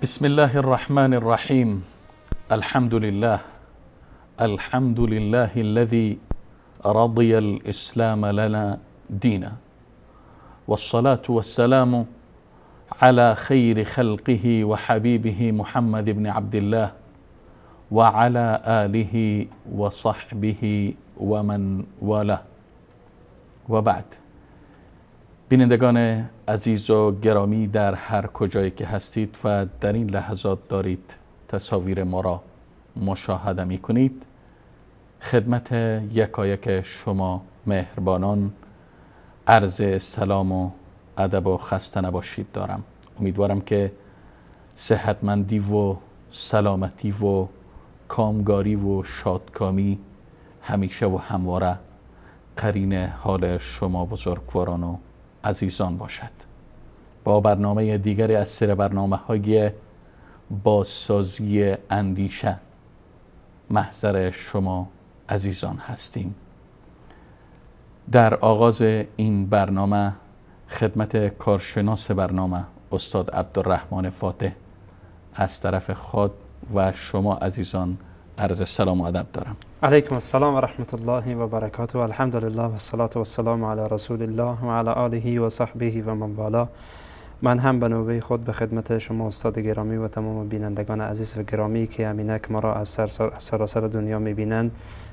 بسم الله الرحمن الرحيم. الحمد لله، الحمد لله الذي رضي الإسلام لنا دينا، والصلاة والسلام على خير خلقه وحبيبه محمد بن عبد الله وعلى آله وصحبه ومن والاه. وبعد، بینندگان عزیز و گرامی در هر کجایی که هستید و در این لحظات دارید تصاویر ما را مشاهده می کنید، خدمت یکایک شما مهربانان عرض سلام و ادب و خسته نباشید دارم. امیدوارم که صحتمندی و سلامتی و کامگاری و شادکامی همیشه و همواره قرین حال شما بزرگواران و عزیزان باشد. با برنامه دیگری از سری برنامه‌های بازسازی اندیشه محضر شما عزیزان هستیم. در آغاز این برنامه خدمت کارشناس برنامه استاد عبدالرحمن فاتح از طرف خود و شما عزیزان عرض سلام و ادب دارم. علیکم السلام و رحمت الله و برکاته. الحمدلله و الصلاة و السلام علی رسول الله و علی آله و صحبه و من والاه. من هم به نوبه خود به خدمت شما استاد گرامی و تمام بینندگان عزیز و گرامی که همینک ما را از سراسر دنیا میبینند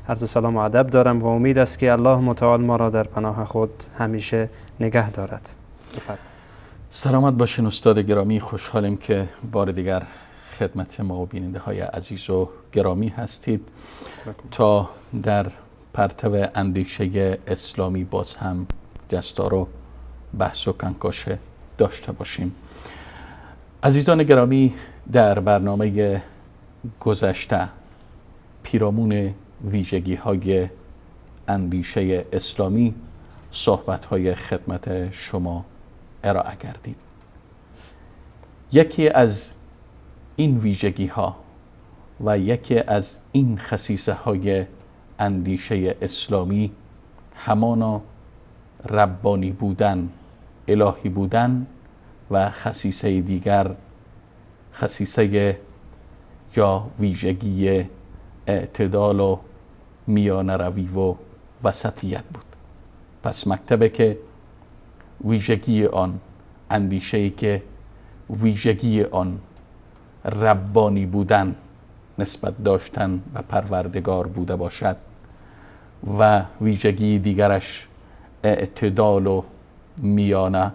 عرض سلام و ادب دارم و امید است که الله متعال ما را در پناه خود همیشه نگه دارد. بفرمایید. سلامت باشین استاد گرامی. خوشحالیم که بار دیگر خدمت ما و بیننده های عزیز و گرامی هستید تا در پرتو اندیشه اسلامی باز هم جستار و بحث و کنکاش داشته باشیم. عزیزان گرامی، در برنامه گذشته پیرامون ویژگی های اندیشه اسلامی صحبت های خدمت شما ارائه کردید. یکی از این ویژگی ها و یکی از این خصیصه های اندیشه اسلامی همانا ربانی بودن، الهی بودن و خصیصه دیگر خصیصه یا ویژگی اعتدال و میانه روی و وسطیت بود. پس مکتبه که ویژگی آن، اندیشه‌ای که ویژگی آن ربانی بودن، نسبت داشتن و پروردگار بوده باشد و ویژگی دیگرش اعتدال و میانه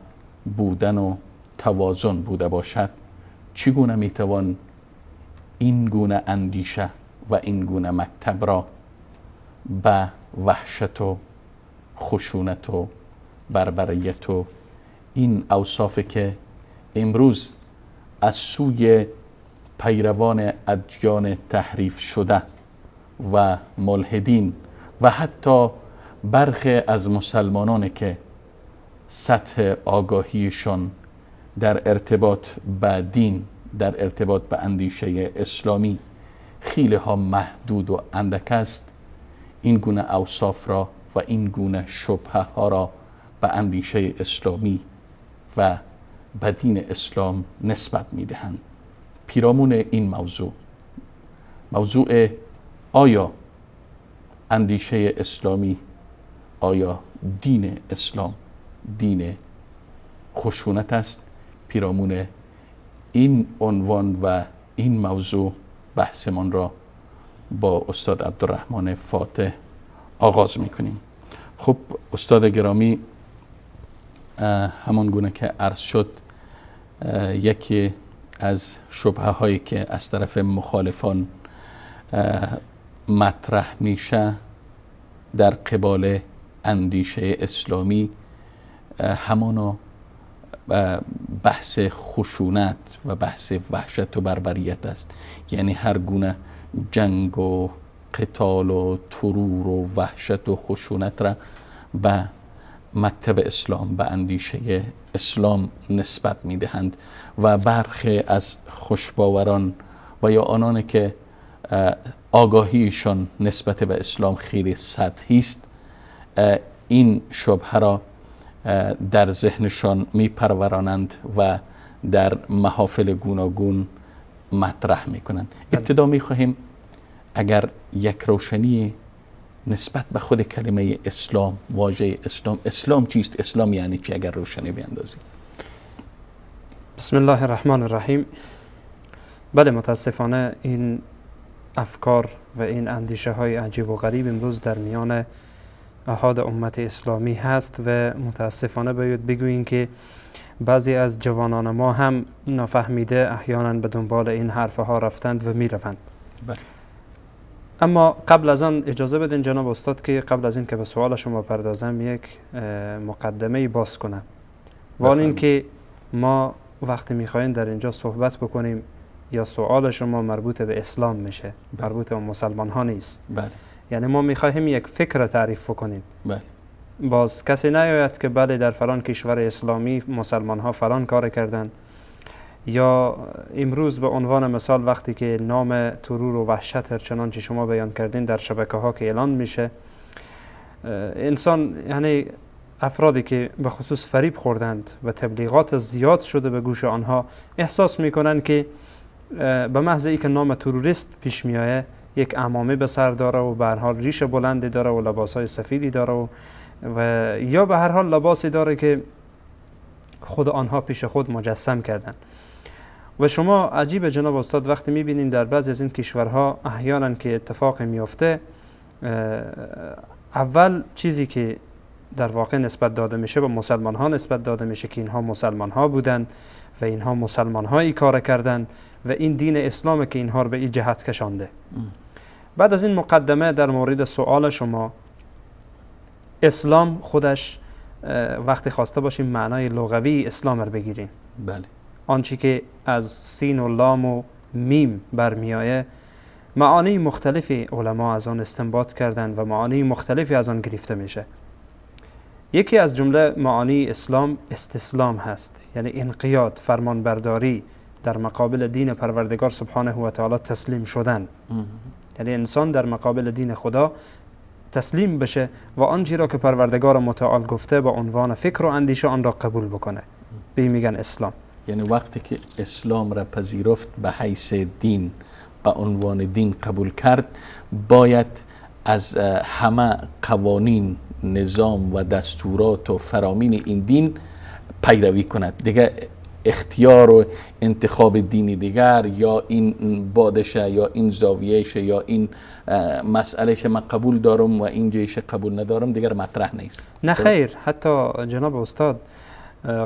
بودن و توازن بوده باشد، چگونه میتوان این گونه اندیشه و این گونه مکتب را به وحشت و خشونت و بربریت و این اوصاف که امروز از سوی پیروان ادیان تحریف شده و ملحدین و حتی برخی از مسلمانان که سطح آگاهیشان در ارتباط به دین، در ارتباط به اندیشه اسلامی خیلی ها محدود و اندک است، این گونه اوصاف را و این گونه شبهه ها را به اندیشه اسلامی و به دین اسلام نسبت میدهند. پیرامون این موضوع، موضوع آیا اندیشه اسلامی، آیا دین اسلام دین خشونت است، پیرامون این عنوان و این موضوع بحثمان را با استاد عبدالرحمن فاتح آغاز میکنیم. خب استاد گرامی، همان گونه که عرض شد، یکی از شبهه هایی که از طرف مخالفان مطرح میشه در قبال اندیشه اسلامی همانا بحث خشونت و بحث وحشت و بربریت است. یعنی هر گونه جنگ و قتال و ترور و وحشت و خشونت را به مکتب اسلام، به اندیشه اسلام نسبت میدهند و برخی از خوشباوران و یا آنان که آگاهیشان نسبت به اسلام خیلی سطحی است، این شبهه را در ذهنشان میپرورانند و در محافل گوناگون مطرح میکنند. ابتدا میخواهیم اگر یک روشنی نسبت به خود کلمه اسلام، واژه اسلام، اسلام چیست، اسلام یعنی چی، اگر روشنی بیندازیم. بسم الله الرحمن الرحیم. بله، متاسفانه این افکار و این اندیشه های عجیب و غریب امروز در میان احاد امت اسلامی هست و متاسفانه باید بگوییم که بعضی از جوانان ما هم نافهمیده احیانا به دنبال این حرفها ها رفتند و میروند. بله. اما قبل از آن اجازه بدین جناب استاد که قبل از این که به سوال شما پردازم یک مقدمه باز کنم و آن این که ما وقتی میخوایم در اینجا صحبت بکنیم یا سوال شما مربوط به اسلام میشه، مربوط به مسلمان ها نیست. بله. یعنی ما میخواهیم یک فکر تعریف کنیم. بله. باز کسی نیاید که بله در فلان کشور اسلامی مسلمان ها فلان کار کردن، یا امروز به عنوان مثال وقتی که نام ترور و وحشت چنانچه شما بیان کردین در شبکه ها که اعلان میشه، انسان یعنی افرادی که به خصوص فریب خوردند و تبلیغات زیاد شده به گوش آنها، احساس میکنن که به محض اینکه نام تروریست پیش میایه یک عمامه به سر داره و به هر حال ریش بلندی داره و لباسهای سفیدی داره و یا به هر حال لباسی داره که خود آنها پیش خود مجسم کردن. و شما عجیب جناب استاد وقتی میبینین در بعضی از این کشورها احیانا که اتفاق میفته، اول چیزی که در واقع نسبت داده میشه به مسلمان ها نسبت داده میشه که اینها مسلمان ها بودند و اینها مسلمان ها ای کار کردند و این دین اسلام که اینها رو به این جهت کشانده. بعد از این مقدمه در مورد سوال شما، اسلام خودش وقتی خواسته باشیم معنای لغوی اسلام رو بگیریم، بله، آنچه که از سین و لام و میم برمیایه معانی مختلفی علما از آن استنباط کردند و معانی مختلفی از آن گرفته میشه. یکی از جمله معانی اسلام استسلام هست، یعنی انقیاد، فرمانبرداری در مقابل دین پروردگار سبحانه و تعالی تسلیم شدن. یعنی انسان در مقابل دین خدا تسلیم بشه و آنچه را که پروردگار متعال گفته با عنوان فکر و اندیشه آن را قبول بکنه، به میگن اسلام. یعنی وقتی که اسلام را پذیرفت به حیث دین، به عنوان دین قبول کرد، باید از همه قوانین، نظام و دستورات و فرامین این دین پیروی کند. دیگه اختیار و انتخاب دینی دیگر یا این بادشه یا این زاویهشه یا این مسئلهش من قبول دارم و این جایش قبول ندارم دیگر مطرح نیست. نه خیر، حتی جناب استاد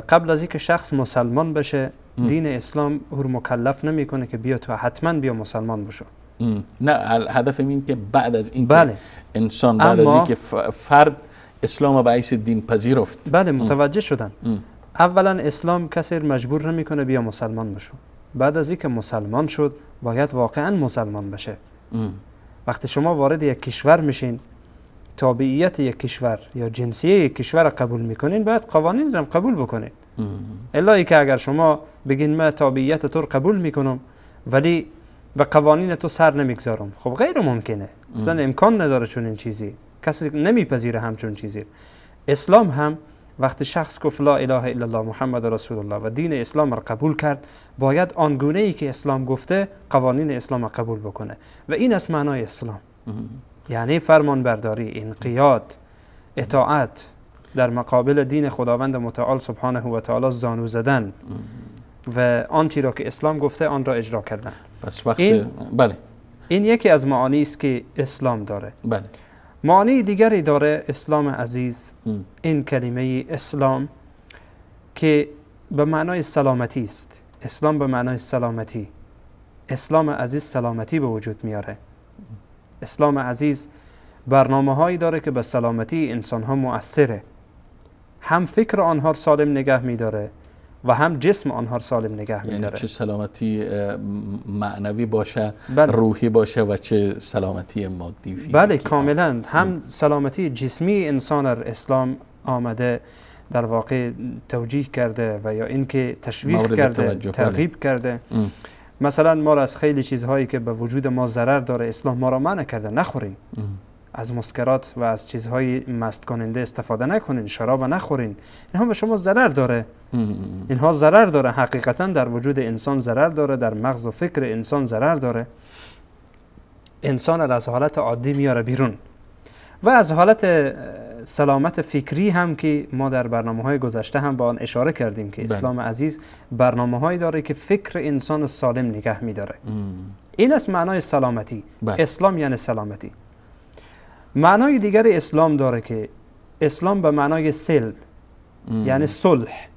قبل از اینکه شخص مسلمان بشه دین اسلام او رو مکلف نمیکنه که بیا تو حتما بیا مسلمان بشو. نه، هدف این که بعد از این بله. انسان بعد از اینکه فرد اسلام به حیث دین پذیرفت، بله متوجه شدن. اولا اسلام کسی مجبور نمیکنه بیا مسلمان بشو. بعد از اینکه مسلمان شد باید واقعا مسلمان بشه. وقتی شما وارد یک کشور میشین، تابعیت یک کشور یا جنسیه یک کشور قبول میکنین، باید قوانین رو قبول بکنین. الا اینکه اگر شما بگین من تابعیت تو رو قبول میکنم ولی به قوانین تو سر نمیگذارم، خب غیر ممکنه، اصلا امکان نداره چون این چیزی، کسی نمیپذیره همچون چیزی. اسلام هم وقتی شخص گفت لا اله الا الله محمد رسول الله و دین اسلام را قبول کرد، باید آنگونه ای که اسلام گفته قوانین اسلام را قبول بکنه و این است معنای اسلام. یعنی فرمانبرداری، انقیاد، اطاعت در مقابل دین خداوند متعال سبحانه و تعالی زانو زدن و آنچه را که اسلام گفته آن را اجرا کردن. پس وقت بله، این یکی از معانی است که اسلام داره. بله. معانی دیگری داره اسلام عزیز. این کلمه اسلام که به معنای سلامتی است. اسلام به معنای سلامتی. اسلام عزیز سلامتی به وجود میاره. اسلام عزیز برنامه هایی داره که به سلامتی انسان ها مؤثره. هم فکر آنها سالم نگه میداره و هم جسم آنها سالم نگه میداره. یعنی چه سلامتی معنوی باشه، بله، روحی باشه و چه سلامتی مادی. بله کاملا. هم سلامتی جسمی انسان را اسلام آمده در واقع توجیه کرده و یا اینکه تشویق کرده، ترغیب کرده. مثلا ما را از خیلی چیزهایی که به وجود ما ضرر داره اسلام ما را منع کرده، نخوریم. از مسکرات و از چیزهای مست کننده استفاده نکنین، شراب نخورین، اینها به شما ضرر داره. اینها ضرر داره، حقیقتا در وجود انسان ضرر داره، در مغز و فکر انسان ضرر داره. انسان را از حالت عادی میاره بیرون و از حالت سلامت فکری هم که ما در برنامه‌های گذشته هم با آن اشاره کردیم که اسلام عزیز برنامه‌هایی داره که فکر انسان سالم نگه می‌داره. این است معنای سلامتی. اسلام یعنی سلامتی. معنای دیگر اسلام داره که اسلام به معنای سلم، یعنی صلح،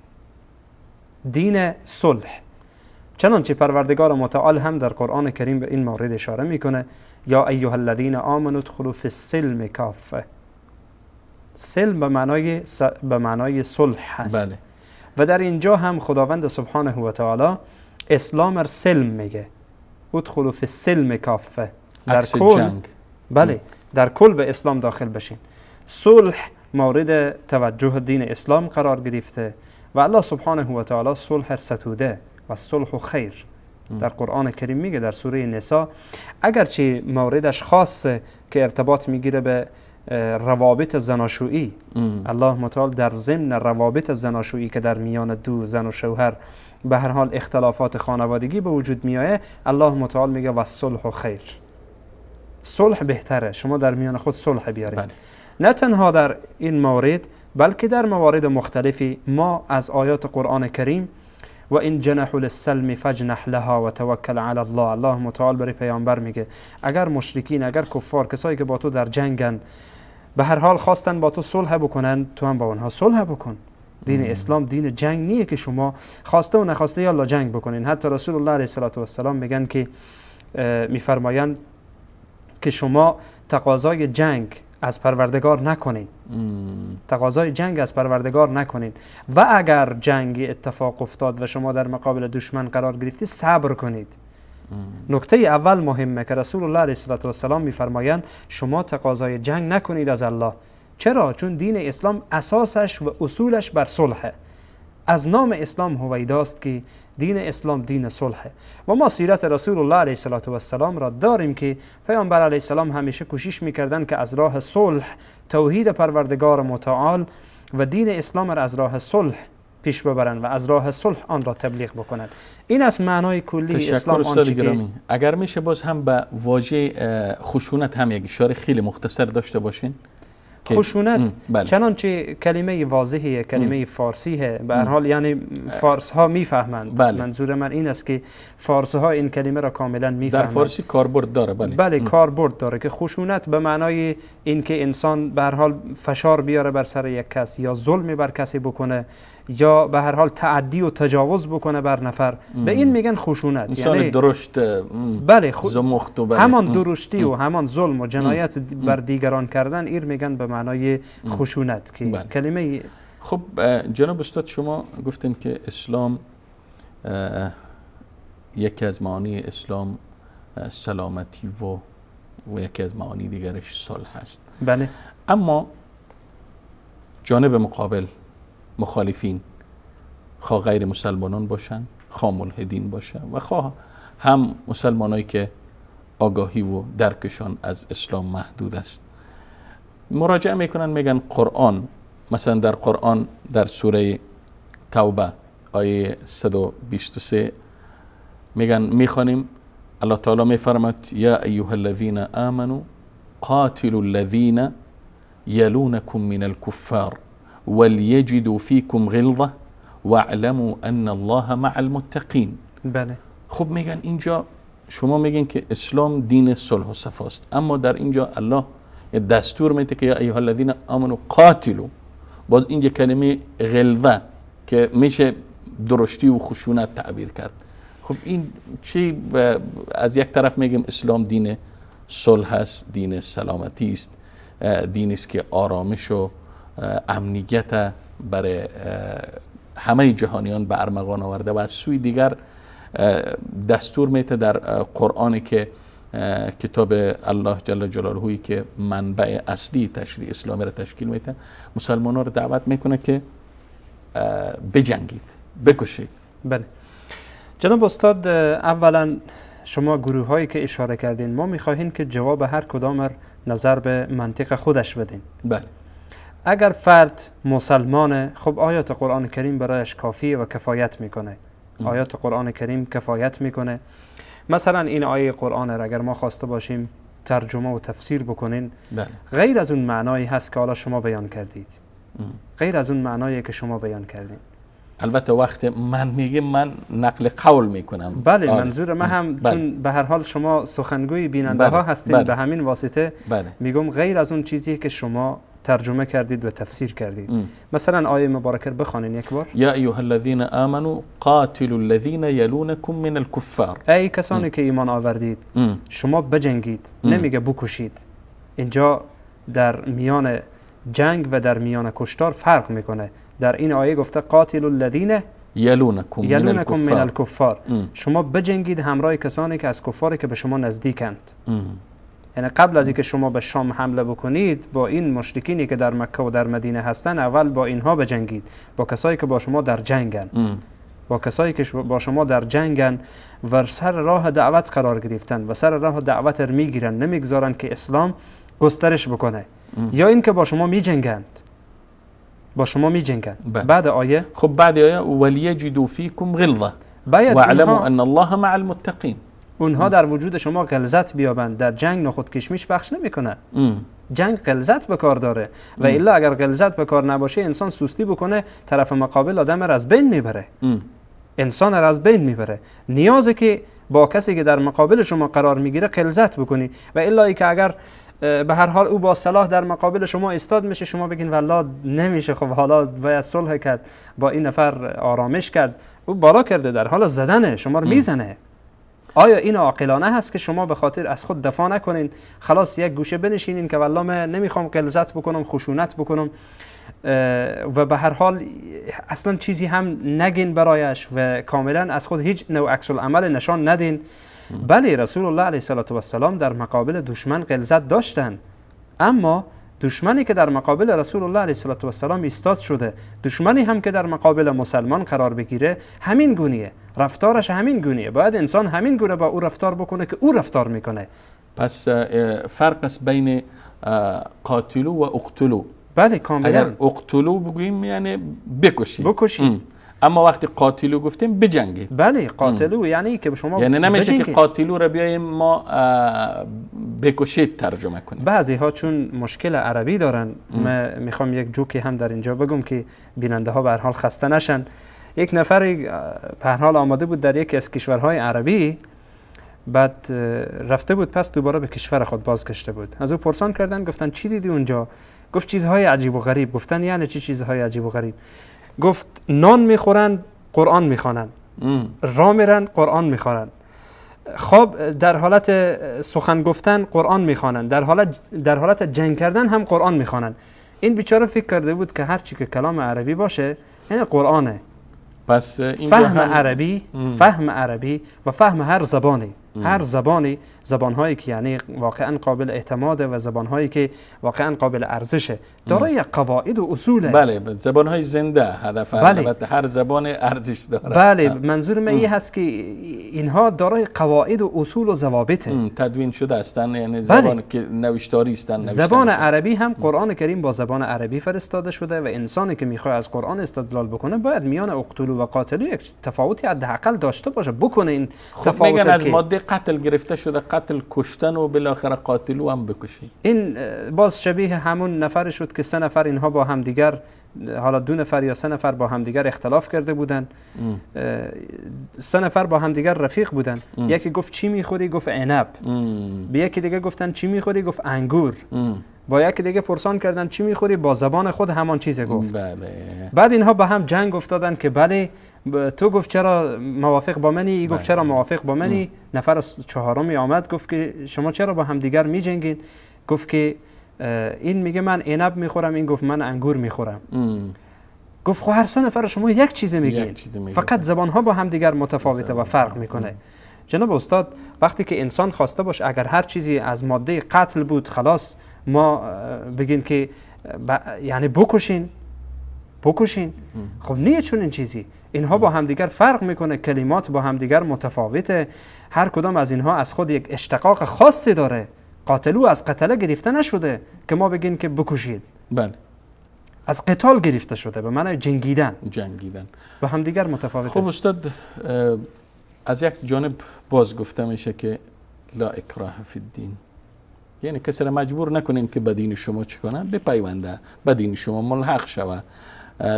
دین صلح. چنانچه پروردگار متعال هم در قرآن کریم به این مورد اشاره میکنه، یا ایها الذین آمنوا ادخلوا فی السلم کافه. سلم به معنای صلح هست. بله. و در اینجا هم خداوند سبحانه و تعالی اسلام را سلم میگه، ادخلوا فی السلم کافه. در کل جنگ. بله، در کل به اسلام داخل بشین. صلح مورد توجه دین اسلام قرار گرفته و الله سبحانه و تعالی صلح ستوده و صلح خیر در قرآن کریم میگه در سوره نساء، اگرچه موردش خاصه که ارتباط میگیره به روابط زناشویی. الله متعال در ضمن روابط زناشویی که در میان دو زن و شوهر به هر حال اختلافات خانوادگی به وجود میایه، الله متعال میگه و صلح خیر، صلح بهتره، شما در میان خود صلح بیارید. بله. نه تنها در این مورد بلکه در موارد مختلفی ما از آیات قرآن کریم و این جنحوا للسلم فجنح لها و توکل علی الله، الله متعال برای پیامبر میگه اگر مشرکین، اگر کفار، کسایی که با تو در جنگن، به هر حال خواستن با تو صلح بکنن، تو هم با اونها صلح بکن. دین اسلام دین جنگ نیه که شما خواسته و نخواسته یالا جنگ بکنین. حتی رسول الله علیه الصلاة والسلام میگن که میفرمایند که شما تقاضای جنگ از پروردگار نکنین. تقاضای جنگ از پروردگار نکنین و اگر جنگی اتفاق افتاد و شما در مقابل دشمن قرار گرفتی صبر کنید. نکته اول مهمه که رسول الله علیه الصلاة والسلام میفرمایند شما تقاضای جنگ نکنید از الله. چرا؟ چون دین اسلام اساسش و اصولش بر صلحه. از نام اسلام هویداست که دین اسلام دین صلحه و ما سیرت رسول الله علیه الصلاة والسلام را داریم که پیامبر علیه السلام همیشه کوشش میکردند که از راه صلح توحید پروردگار متعال و دین اسلام را از راه صلح پیش ببرند و از راه صلح آن را تبلیغ بکنند. این از معنای کلی اسلام. آنچه که اگر میشه باز هم به واژه خشونت هم یک اشاره خیلی مختصر داشته باشین. خشونت بله. چنانچه کلمه واضحیه، کلمه فارسیه، به هر حال یعنی فارس ها میفهمند. بله. منظور من این است که فارس ها این کلمه را کاملا میفهمند. در فارسی کاربرد داره. بله، بله کاربرد داره که خشونت به معنای این که انسان به هر حال فشار بیاره بر سر یک کس یا ظلم بر کسی بکنه یا به هر حال تعدی و تجاوز بکنه بر نفر، به این میگن خشونت. انسان یعنی درشت، بله، زمخت و بله. همان درشتی و همان ظلم و جنایت بر دیگران کردن، این میگن به معنای خشونت که بله. کلمه. خب جناب استاد، شما گفتین که اسلام یکی از معانی اسلام سلامتی و یکی از معانی دیگرش صلح است. بله. اما جانب مقابل مخالفین، خواه غیر مسلمانان باشن، خواه ملحدین باشن و خواه هم مسلمانایی که آگاهی و درکشان از اسلام محدود است، مراجعه میکنن میگن قرآن، مثلا در قرآن در سوره توبه آیه 123 میگن، میخوانیم الله تعالی میفرماد یا ایها الذین آمنوا قاتلوا الذین یلونکم من الکفار وليجدوا فيكم غلظة واعلموا ان الله مع المتقین. بله. خب میگن اینجا شما میگن که اسلام دین صلح و صفاست، اما در اینجا الله دستور میده که یا ایها الذین آمنوا قاتلوا. باز اینجا کلمه غلظه که میشه درشتی و خشونت تعبیر کرد. خب این چی؟ از یک طرف میگیم اسلام دین صلح است، دین سلامتی است، دینی است که آرامش و امنیت برای همه جهانیان به ارمغان آورده، و از سوی دیگر دستور میده در قرآن که کتاب الله جل جلاله که منبع اصلی تشریع اسلامی را تشکیل میده، مسلمان ها را دعوت میکنه که بجنگید، بکشید. بله جناب استاد، اولا شما گروه هایی که اشاره کردین، ما میخواهیم که جواب هر کدام نظر به منطق خودش بدین. بله. اگر فرد مسلمانه، خب آیات قرآن کریم برایش کافیه و کفایت میکنه. آیات قرآن کریم کفایت میکنه. مثلا این آیه قرآن را اگر ما خواسته باشیم ترجمه و تفسیر بکنین، بله، غیر از اون معنایی هست که حالا شما بیان کردید. غیر از اون معنایی که شما بیان کردین. البته وقت من میگم من نقل قول میکنم. بله. آره. منظور من هم بله. چون به هر حال شما سخنگوی بیننده ها بله. هستین، بله. به همین واسطه بله. میگم غیر از اون چیزی که شما ترجمه کردید و تفسیر کردید. مثلا آیه مبارکه بخوانین یک بار. یا ایها الذین آمنوا قاتلوا الذین یلونکم من الکفار. ای کسانی که ایمان آوردید شما بجنگید. نمیگه بکشید. اینجا در میان جنگ و در میان کشتار فرق میکنه. در این آیه گفته قاتلوا الذین یلونکم من الکفار. شما بجنگید همراه کسانی که از کفاری که به شما نزدیکند. یعنی قبل از اینکه شما به شام حمله بکنید، با این مشرکینی که در مکه و در مدینه هستن اول با اینها بجنگید، با کسایی که با شما در جنگن. با کسایی که با شما در جنگن و سر راه دعوت قرار گرفتن و سر راه دعوت رو میگیرن، نمیگذارن که اسلام گسترش بکنه. یا اینکه با شما میجنگند، با شما میجنگند. بعد آیه، خب بعد آیه ولیجدوا فیکم غلظه واعلموا ان الله مع المتقین. اونها در وجود شما غلظت بیابند. در جنگ نخود کشمیش بخش نمیکنه. جنگ غلظت به کار داره و الا اگر غلظت به کار نباشه انسان سستی بکنه، طرف مقابل آدم را از بین میبره. انسان را از بین میبره. نیازه که با کسی که در مقابل شما قرار میگیره غلظت بکنی، و الا ای که اگر به هر حال او با سلاح در مقابل شما ایستاد میشه، شما بگین والله نمیشه، خب حالا باید صلح کرد، با این نفر آرامش کرد، او بالا کرده در حال زدنه، شما رو میزنه. آیا این عاقلانه هست که شما به خاطر از خود دفاع نکنین، خلاص یک گوشه بنشینین که والله من نمیخوام غلظت بکنم، خشونت بکنم، و به هر حال اصلا چیزی هم نگین برایش و کاملا از خود هیچ نوع عکس العمل نشان ندین؟ بله، رسول الله علیه الصلاة والسلام در مقابل دشمن غلظت داشتن، اما دشمنی که در مقابل رسول الله علیه الصلاة والسلام ایستاد شده، دشمنی هم که در مقابل مسلمان قرار بگیره همین گونیه، رفتارش همین گونیه. باید انسان همین گونه با او رفتار بکنه که او رفتار میکنه. پس فرق است بین قاتلو و اقتلو. بله کاملا. اگر اقتلو بگوییم یعنی بکشید، بکشید. اما وقتی قاتلو گفتیم بجنگید. بله قاتلو یعنی که شما، یعنی نمیشه که قاتلو را بیایم ما بکشید ترجمه کنیم. بعضی ها چون مشکل عربی دارن، من میخوام یک جوکی هم در اینجا بگم که بیننده ها به هر حال خسته نشن. یک نفر به هر حال آماده بود در یکی از کشورهای عربی، بعد رفته بود، پس دوباره به کشور خود بازگشته بود. از او پرسان کردن، گفتن چی دیدی اونجا؟ گفت چیزهای عجیب و غریب. گفتن یعنی چی چیزهای عجیب و غریب؟ گفت نان میخورند قرآن میخوانند، راه میرن قرآن میخوانند، خواب در حالت سخن گفتن قرآن میخوانند، در حالت جنگ کردن هم قرآن میخوانند. این بیچاره فکر کرده بود که هر چی که کلام عربی باشه یعنی قرآنه. پس این فهم عربی، فهم عربی و فهم هر زبانی، هر زبانی، زبانهایی که یعنی واقعا قابل اعتماده و زبانهایی که واقعا قابل ارزشه، دارای قواعد و اصوله. بله، زبانهای زنده هدف. بله. هر زبان ارزش داره. بله، منظور من این هست که اینها دارای قواعد و اصول و ضوابطه، تدوین شده هستند، یعنی زبان که نوشتاری هستند. زبان عربی هم قرآن کریم با زبان عربی فرستاده شده و انسانی که میخواد از قرآن استدلال بکنه باید میان اقتلو و قاتلو یک تفاوتی حداقل داشته باشه، بکنه این تفاوت. از ماده قتل گرفته شده، قتل کشتن و بالاخره قاتلو هم بکشید. این باز شبیه همون نفر شد که 3 نفر اینها با هم دیگر حالا 2 نفر یا 3 نفر با همدیگر اختلاف کرده بودن، 3 نفر با همدیگر رفیق بودن. یکی گفت چی میخوری؟ گفت عنب. به یکی دیگه گفتن چی میخوری؟ گفت انگور. با یکی دیگه پرسان کردن چی میخوری؟ با زبان خود همان چیز گفت. بله. بعد اینها با هم جنگ افتادن که بله تو گفت چرا موافق با منی؟ ای گفت چرا موافق با منی؟ نفر چهارمی آمد گفت که شما چرا با هم دیگر میجنگین؟ گفت که این میگه من عنب میخورم، این گفت من انگور میخورم. گفت خب هر 3 نفر شما یک چیز میگین، فقط زبان ها با هم دیگر متفاوته و فرق میکنه. جناب استاد وقتی که انسان خواسته باشه اگر هر چیزی از ماده قتل بود خلاص ما بگین که یعنی بکشین. خب نیه چون این چیزی، اینها با همدیگر فرق میکنه، کلمات با همدیگر متفاوته، هر کدام از اینها از خود یک اشتقاق خاصی داره. قاتلو از قتله گرفته نشده که ما بگین که بکشید. بله. از قتال گرفته شده به معنای جنگیدن. با همدیگر متفاوته. خب استاد از یک جانب باز گفته میشه که لا اکراه فی الدین، یعنی کسی را مجبور نکنین که به دین شما چه کنه، بپیونده، به دین شما ملحق شوه،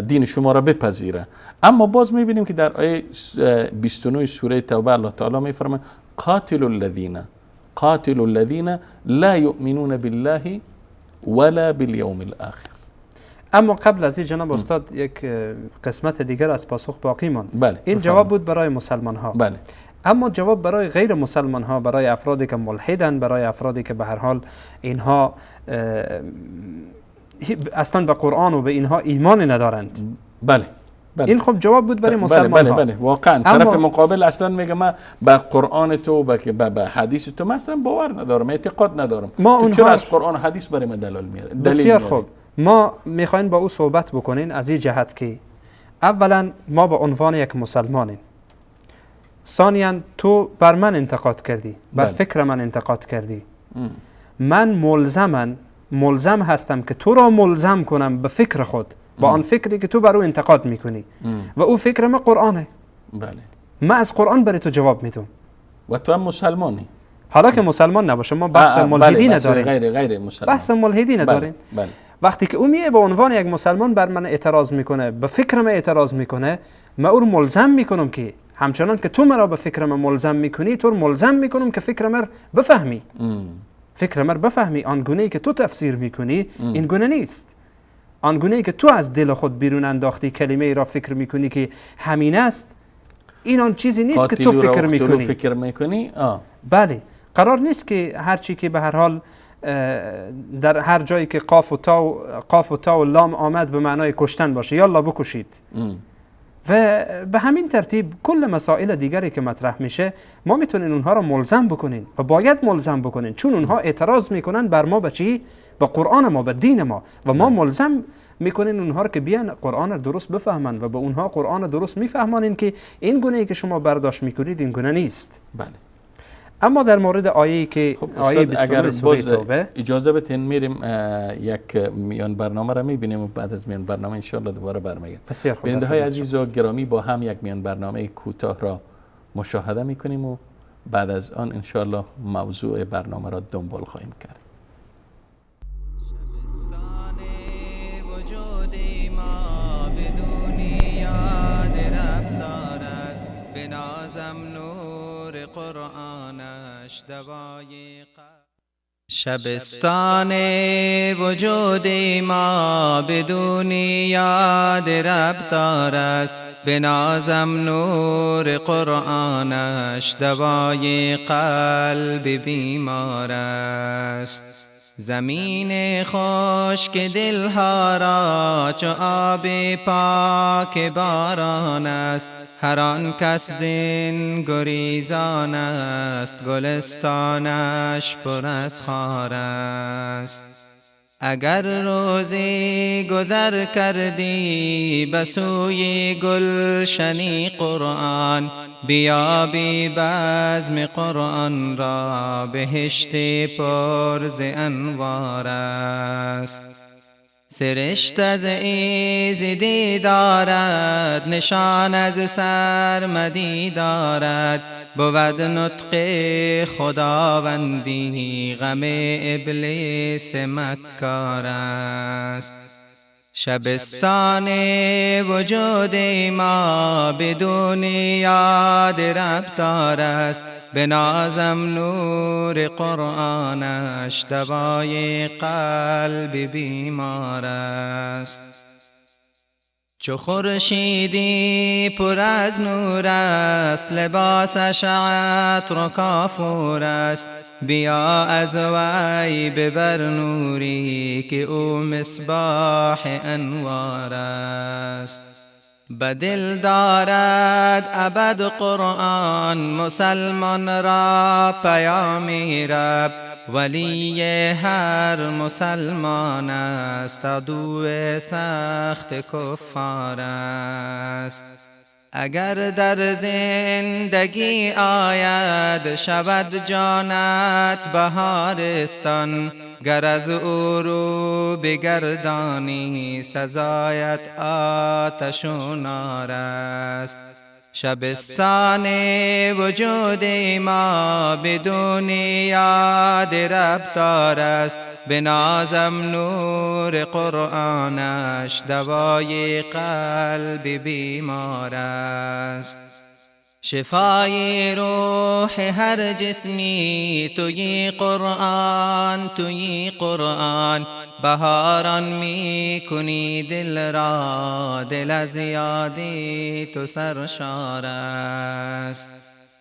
دین شما را بپذیره. اما باز میبینیم که در آیه 29 سوره توبه الله تعالی میفرماید قاتل الذین لا یؤمنون بالله ولا بالیوم الاخر. اما قبل از این جناب استاد یک قسمت دیگر از پاسخ باقی ماند. بله. این جواب بود برای مسلمان ها. بله. اما جواب برای غیر مسلمان ها، برای افرادی که ملحدن، برای افرادی که به هر حال اینها اصلا به قرآن و به اینها ایمان ندارند. بله. بله. این خب جواب بود برای مسلمان ها. بله بله واقعا طرف مقابل اصلا میگه من به قرآن تو به حدیث تو من اصلا باور ندارم، اعتقاد ندارم، ما تو چرا از قرآن و حدیث برای من دلال میاره؟ بسیار خوب، ما میخوایم با او صحبت بکنین از این جهت که اولا ما به عنوان یک مسلمانیم، ثانیا تو بر من انتقاد کردی، بر فکر من انتقاد کردی، من ملزم هستم که تو را ملزم کنم به فکر خود، با آن فکری که تو بر او انتقاد میکنی و او فکر ما قرآنه. بله. من از قرآن برای تو جواب میدم و تو هم مسلمانی. حالا که مسلمان نباشه ما بحث ملحدی نداریم، غیر مسلمان، بحث ملحدی نداریم. بله. وقتی که او میه به عنوان یک مسلمان بر من اعتراض میکنه، به فکر من اعتراض میکنه، من او رو ملزم میکنم که همچنان که تو مرا به فکر من ملزم میکنی، تو رو ملزم میکنم که فکر من بفهمی. فکر من بفهمی. آن گونه ای که تو تفسیر میکنی این گونه نیست. آن گونه ای که تو از دل خود بیرون انداختی کلمه ای را فکر میکنی که همین است، این آن چیزی نیست که تو فکر میکنی. فکر میکنی؟ بله. قرار نیست که هر چی که به هر حال در هر جایی که قاف و تا و لام آمد به معنای کشتن باشه، یالا بکشید. و به همین ترتیب کل مسائل دیگری که مطرح میشه ما میتونین اونها را ملزم بکنین و باید ملزم بکنین، چون اونها اعتراض میکنن بر ما به چی؟ به قرآن ما، به دین ما، و ما ملزم میکنین اونها را که بیان قرآن را درست بفهمن و به اونها قرآن را درست میفهمانین که این گونه ای که شما برداشت میکنید این گونه نیست. بله. اما در مورد آیه‌ای که خب آیه 29 سوره توبه اجازه بتین میریم یک میان برنامه را میبینیم و بعد از میان برنامه انشاءالله دوباره برمیگردیم. بسیار خوب. بیننده های عزیز و گرامی با هم یک میان برنامه کوتاه را مشاهده میکنیم و بعد از آن انشاءالله موضوع برنامه را دنبال خواهیم کرد. شبستان وجود ما بدون یاد رب دار است، بنازم نور قرآنش دوای قلب بیمار است. زمین خشک دلها را چو آب پاک باران است، هر آن کس زین گریزان است، گلستانش پر از خار است. اگر روزی گذر کردی به سوی گلشنی قرآن، بیابی بزم قرآن را بهشت پر ز انوار است. سرشت از ایزدی دارد، نشان از سرمدی دارد، بود نطق خداوندی غم ابلیس مکار است. شبستان وجود ما بدون یاد رفتار است، بنازم نور قرآنش دوای قلب بیمار است. چو خورشیدی پر از نور است، لباسش عطر و کافور است، بیا از وی ببر نوری که او مصباح انوار است. به دل دارد ابد قرآن مسلمان را پیامی رب، ولی هر مسلمان است عدو سخت کفار است. اگر در زندگی آید شود جانت بهارستان، گر از او رو بگردانی سزایت آتش و نار است. شبستان وجود ما بدون یاد رفتار است، بنازم نور قرآنش دوای قلب بیمار است. شفای روح هر جسمی توی قرآن، توی قرآن، بهاران می کنی دل را، دل از یادی تو سرشار است.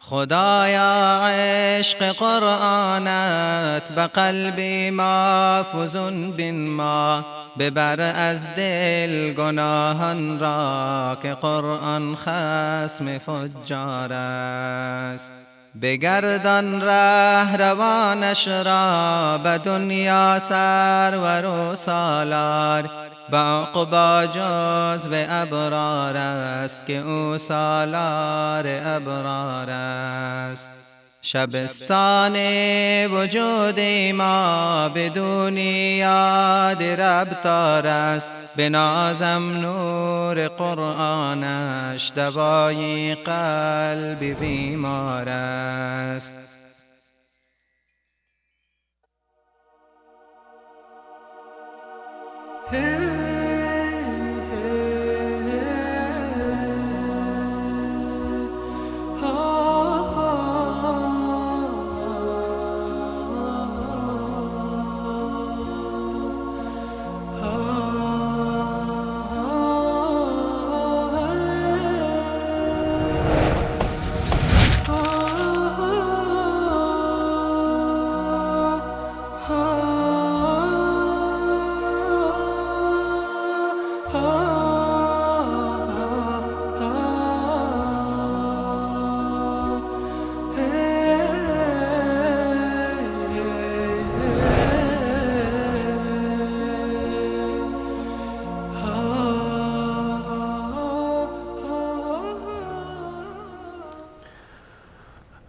خدایا عشق قرآنت به قلب ما فزون بین ما، ببر از دل گناهان را که قرآن خصم فجار است. بگردان ره روانش را به دنیا سرور و سالار، به عقبی جز به ابرار است که او سالار ابرار است. شبستان وجود ما بدون یاد رفتار است، بنازم نور قرآنش دوای قلب بیمار است.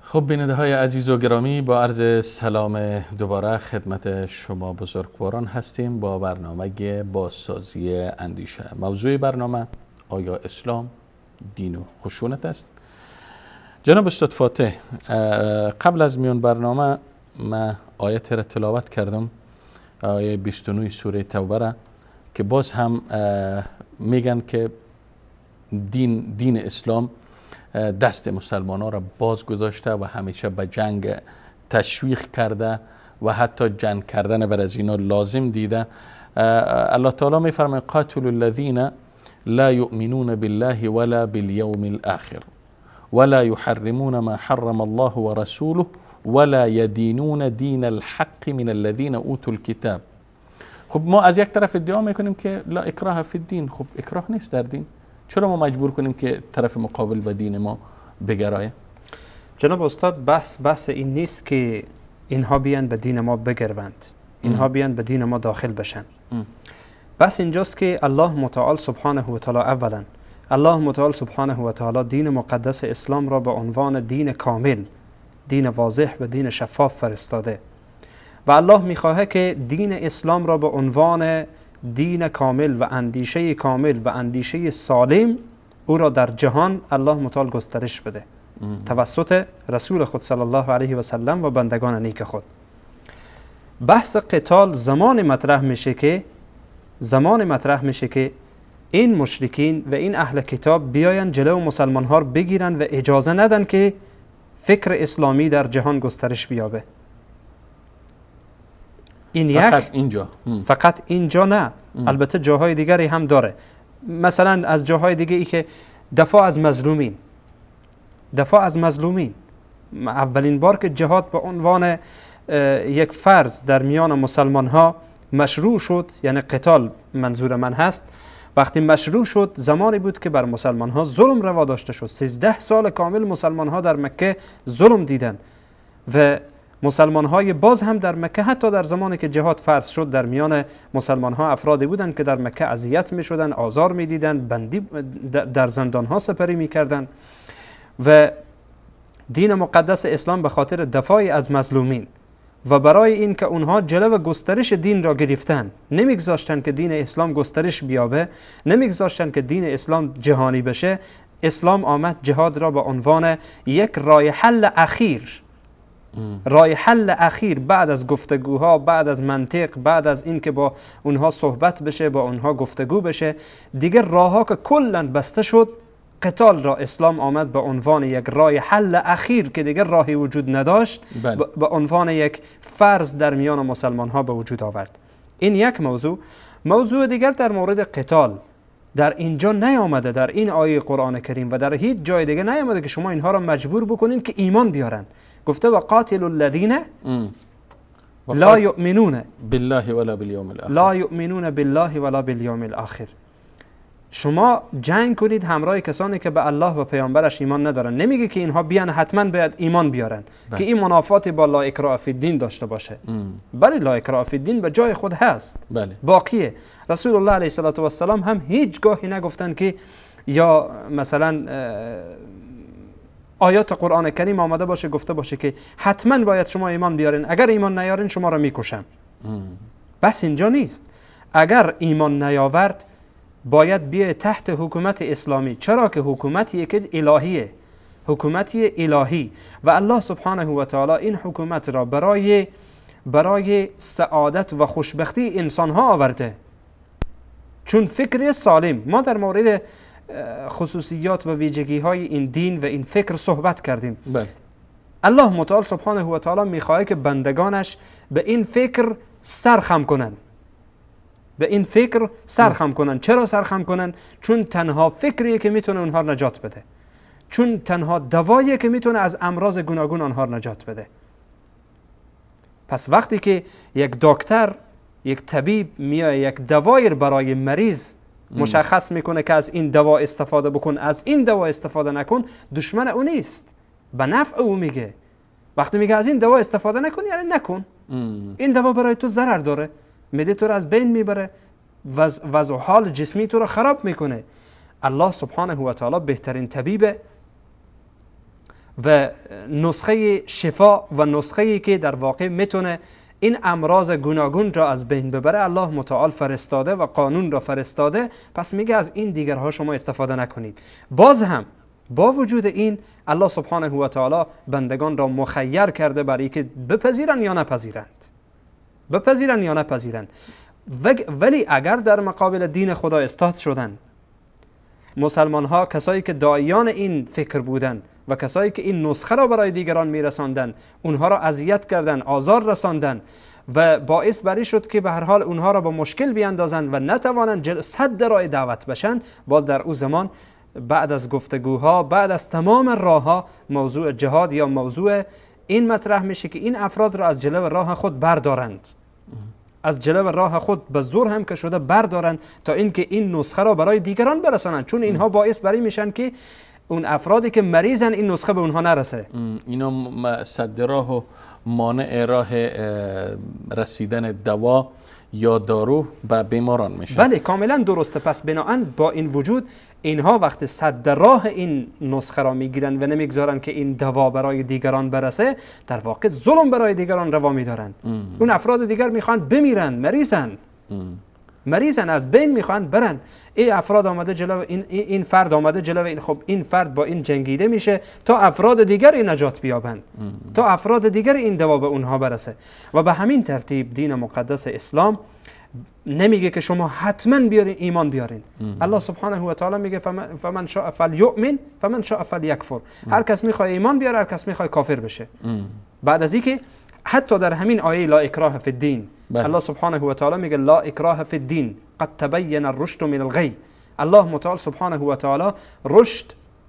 خب بیننده های عزیز و گرامی، با عرض سلام دوباره خدمت شما بزرگواران هستیم با برنامه بازسازی اندیشه. موضوع برنامه: آیا اسلام دین و خشونت است؟ جناب استاد فاتح، قبل از میون برنامه من آیت را تلاوت کردم، آیه 29 سوره توبه را، که باز هم میگن که دین اسلام دست مسلمان ها را باز گذاشته و همیشه به جنگ تشویق کرده و حتی جنگ کردن بر از اینا لازم دیده. الله تعالی می فرماید قاتلوا الذین لا یؤمنون بالله ولا بالیوم الاخر ولا يحرمون ما حرم الله ورسوله ولا يدينون دین الحق من الذین اوتوا الكتاب. خب ما از یک طرف ادعا میکنیم که لا اکراه فی الدین. خب اکراه نیست در دین، چرا ما مجبور کنیم که طرف مقابل به دین ما بگرایه؟ جناب استاد، بحث این نیست که اینها بیان به دین ما بگروند، اینها بیان به دین ما داخل بشن. بحث اینجاست که الله متعال سبحانه و تعالی، اولا الله متعال سبحانه و تعالی دین مقدس اسلام را به عنوان دین کامل، دین واضح و دین شفاف فرستاده و الله میخواهه که دین اسلام را به عنوان دین کامل و اندیشه کامل و اندیشه سالم او را در جهان الله متعال گسترش بده توسط رسول خود صلی الله علیه و سلم و بندگان نیک خود. بحث قتال زمان مطرح میشه که زمان مطرح میشه که این مشرکین و این اهل کتاب بیاین جلو مسلمان ها رو بگیرن و اجازه ندن که فکر اسلامی در جهان گسترش بیابه. این فقط یک اینجا. فقط اینجا نه، البته جاهای دیگری هم داره. مثلا از جاهای دیگه ای که دفاع از مظلومین، دفاع از مظلومین، اولین بار که جهاد به عنوان یک فرض در میان مسلمان ها مشروع شد، یعنی قتال منظور من هست، وقتی مشروع شد زمانی بود که بر مسلمان ها ظلم روا داشته شد. 13 سال کامل مسلمان ها در مکه ظلم دیدن و مسلمان های باز هم در مکه، حتی در زمانی که جهاد فرض شد، در میان مسلمان ها افرادی بودند که در مکه اذیت می شدن، آزار می دیدن، بندی در زندان ها سپری می کردن و دین مقدس اسلام به خاطر دفاع از مظلومین و برای این که اونها جلو گسترش دین را گرفتن، نمیگذاشتن که دین اسلام گسترش بیابه، نمیگذاشتن که دین اسلام جهانی بشه، اسلام آمد جهاد را به عنوان یک راه حل اخیر، راه حل اخیر بعد از گفتگوها، بعد از منطق، بعد از این که با اونها صحبت بشه، با اونها گفتگو بشه، دیگه راهها که کلا بسته شد، قتال را اسلام آمد به عنوان یک راه حل اخیر که دیگه راهی وجود نداشت، به عنوان یک فرض در میان مسلمان ها به وجود آورد. این یک موضوع. موضوع دیگر در مورد قتال در اینجا نیامده، در این آیه قرآن کریم و در هیچ جای دیگه نیامده که شما اینها را مجبور بکنین که ایمان بیارن. گفته و قاتل الذین لا یؤمنون بالله ولا بالیوم الاخر، لا یؤمنون بالله ولا بالیوم الاخر. شما جنگ کنید همراه کسانی که به الله و پیامبرش ایمان ندارن. نمیگه که اینها بیان حتما باید ایمان بیارن، که این منافات با لا اکراه فی الدین داشته باشه. بله، لا اکراه فی الدین به جای خود هست، بله، باقیه. رسول الله علیه الصلاة والسلام هم هیچگاهی نگفتن که یا مثلا آیات قرآن کریم آمده باشه گفته باشه که حتما باید شما ایمان بیارین، اگر ایمان نیارین شما را میکشم. بس اینجا نیست. اگر ایمان نیاورد باید بیه تحت حکومت اسلامی، چرا که حکومتیه که الهیه، حکومتی الهی، و الله سبحانه و تعالی این حکومت را برای سعادت و خوشبختی انسان ها آورده. چون فکر سالم، ما در مورد خصوصیات و ویژگی های این دین و این فکر صحبت کردیم. بله. الله متعال سبحانه و تعالی میخواد که بندگانش به این فکر سرخم کنند، به این فکر سرخم کنن. چرا سرخم کنن؟ چون تنها فکریه که میتونه اونها رو نجات بده، چون تنها دواییه که میتونه از امراض گوناگون آنها رو نجات بده. پس وقتی که یک دکتر، یک طبیب میاد یک دوایی برای مریض مشخص میکنه که از این دوا استفاده بکن، از این دوا استفاده نکن، دشمن او نیست، به نفع او میگه. وقتی میگه از این دوا استفاده نکن، یعنی نکن. این دوا برای تو ضرر داره، معده تو رو از بین میبره، وضع و حال جسمی تو رو خراب میکنه. الله سبحانه و تعالی بهترین طبیبه و نسخه شفا و نسخه که در واقع میتونه این امراض گوناگون را از بین ببره، الله متعال فرستاده و قانون را فرستاده. پس میگه از این دیگرها شما استفاده نکنید. باز هم با وجود این الله سبحانه و تعالی بندگان را مخیر کرده برای که بپذیرند یا نپذیرند، بپذیرند یا نپذیرند. ولی اگر در مقابل دین خدا استاد شدن، مسلمان ها کسایی که داعیان این فکر بودند و کسایی که این نسخه را برای دیگران میرساندن، اونها را اذیت کردن، آزار رساندن و باعث بری شد که به هر حال اونها را با مشکل بیاندازند و نتوانند سد راه دعوت بشن، باز در او زمان بعد از گفتگوها، بعد از تمام راهها، موضوع جهاد یا موضوع این مطرح میشه که این افراد را از جلو راه خود بردارند، از جلو راه خود به زور هم که شده بردارند تا اینکه این نسخه را برای دیگران برسانند، چون اینها باعث بری میشن که اون افرادی که مریضن این نسخه به اونها نرسه. اینا سد راه و مانع راه رسیدن دوا یا دارو به بیماران میشن. بله کاملا درسته. پس بناهن با این وجود اینها وقت سد راه این نسخه را میگیرن و نمیگذارن که این دوا برای دیگران برسه، در واقع ظلم برای دیگران روا میدارن. اون افراد دیگر میخوان بمیرن، مریضن، مریضن، از بین میخوان برن. این افراد آمده جلو این فرد آمده جلو این، خب این فرد با این جنگیده میشه تا افراد دیگر نجات بیابند، تا افراد دیگر این دوا به اونها برسه. و به همین ترتیب دین مقدس اسلام نمیگه که شما حتما بیارین ایمان بیارین. الله سبحانه و تعالی میگه فمن شاء فلیؤمن فمن شاء فلیکفر. هر کس میخواد ایمان بیاره، هر کس میخواد کافر بشه. بعد از اینکه حتی در همین آیه لا اکراه فی الدین، الله سبحانه و تعالی میگه لا اکراه فی الدین قد تبین الرشد من الغی. الله متعال سبحانه و تعالی رشد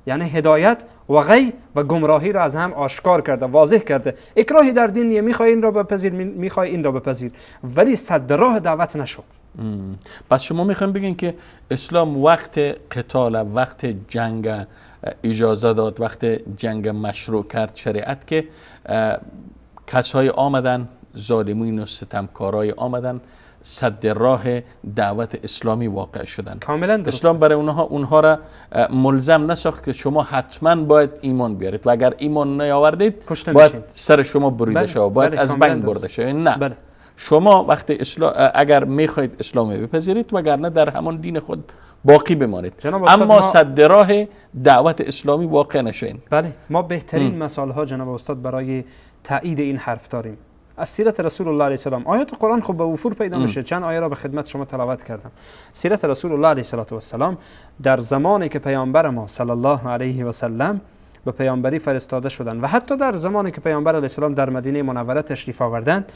یعنی هدایت و غی و گمراهی را از هم آشکار کرده، واضح کرده. اکراهی در دین نیه، میخوای این را بپذیر، میخوای این را بپذیر، ولی صد راه دعوت نشو. پس شما میخوایم بگین که اسلام وقت قتال، وقت جنگ اجازه داد، وقت جنگ مشروع کرد شریعت که کسای آمدن، ظالمین و ستمکارای آمدن سد راه دعوت اسلامی واقع شدن. کاملا درست. اسلام برای اونها را ملزم نساخت که شما حتما باید ایمان بیارید و اگر ایمان نیاوردید باید سر شما بریده شود، باید از بین برده شود. نه، بله. شما وقتی اگر میخواهید اسلام بپذیرید وگرنه در همان دین خود باقی بمانید، اما سد راه دعوت اسلامی واقع نشین. بله، ما بهترین مثال ها جناب استاد برای تایید این حرف داریم از سیرت رسول الله علیه السلام. آیات قرآن خب به وفور پیدا میشه، چند آیه را به خدمت شما تلاوت کردم. سیرت رسول الله علیه السلام در زمانی که پیامبر ما صلی الله علیه و سلم به پیامبری فرستاده شدند و حتی در زمانی که پیامبر علیه السلام در مدینه منوره تشریف آوردند،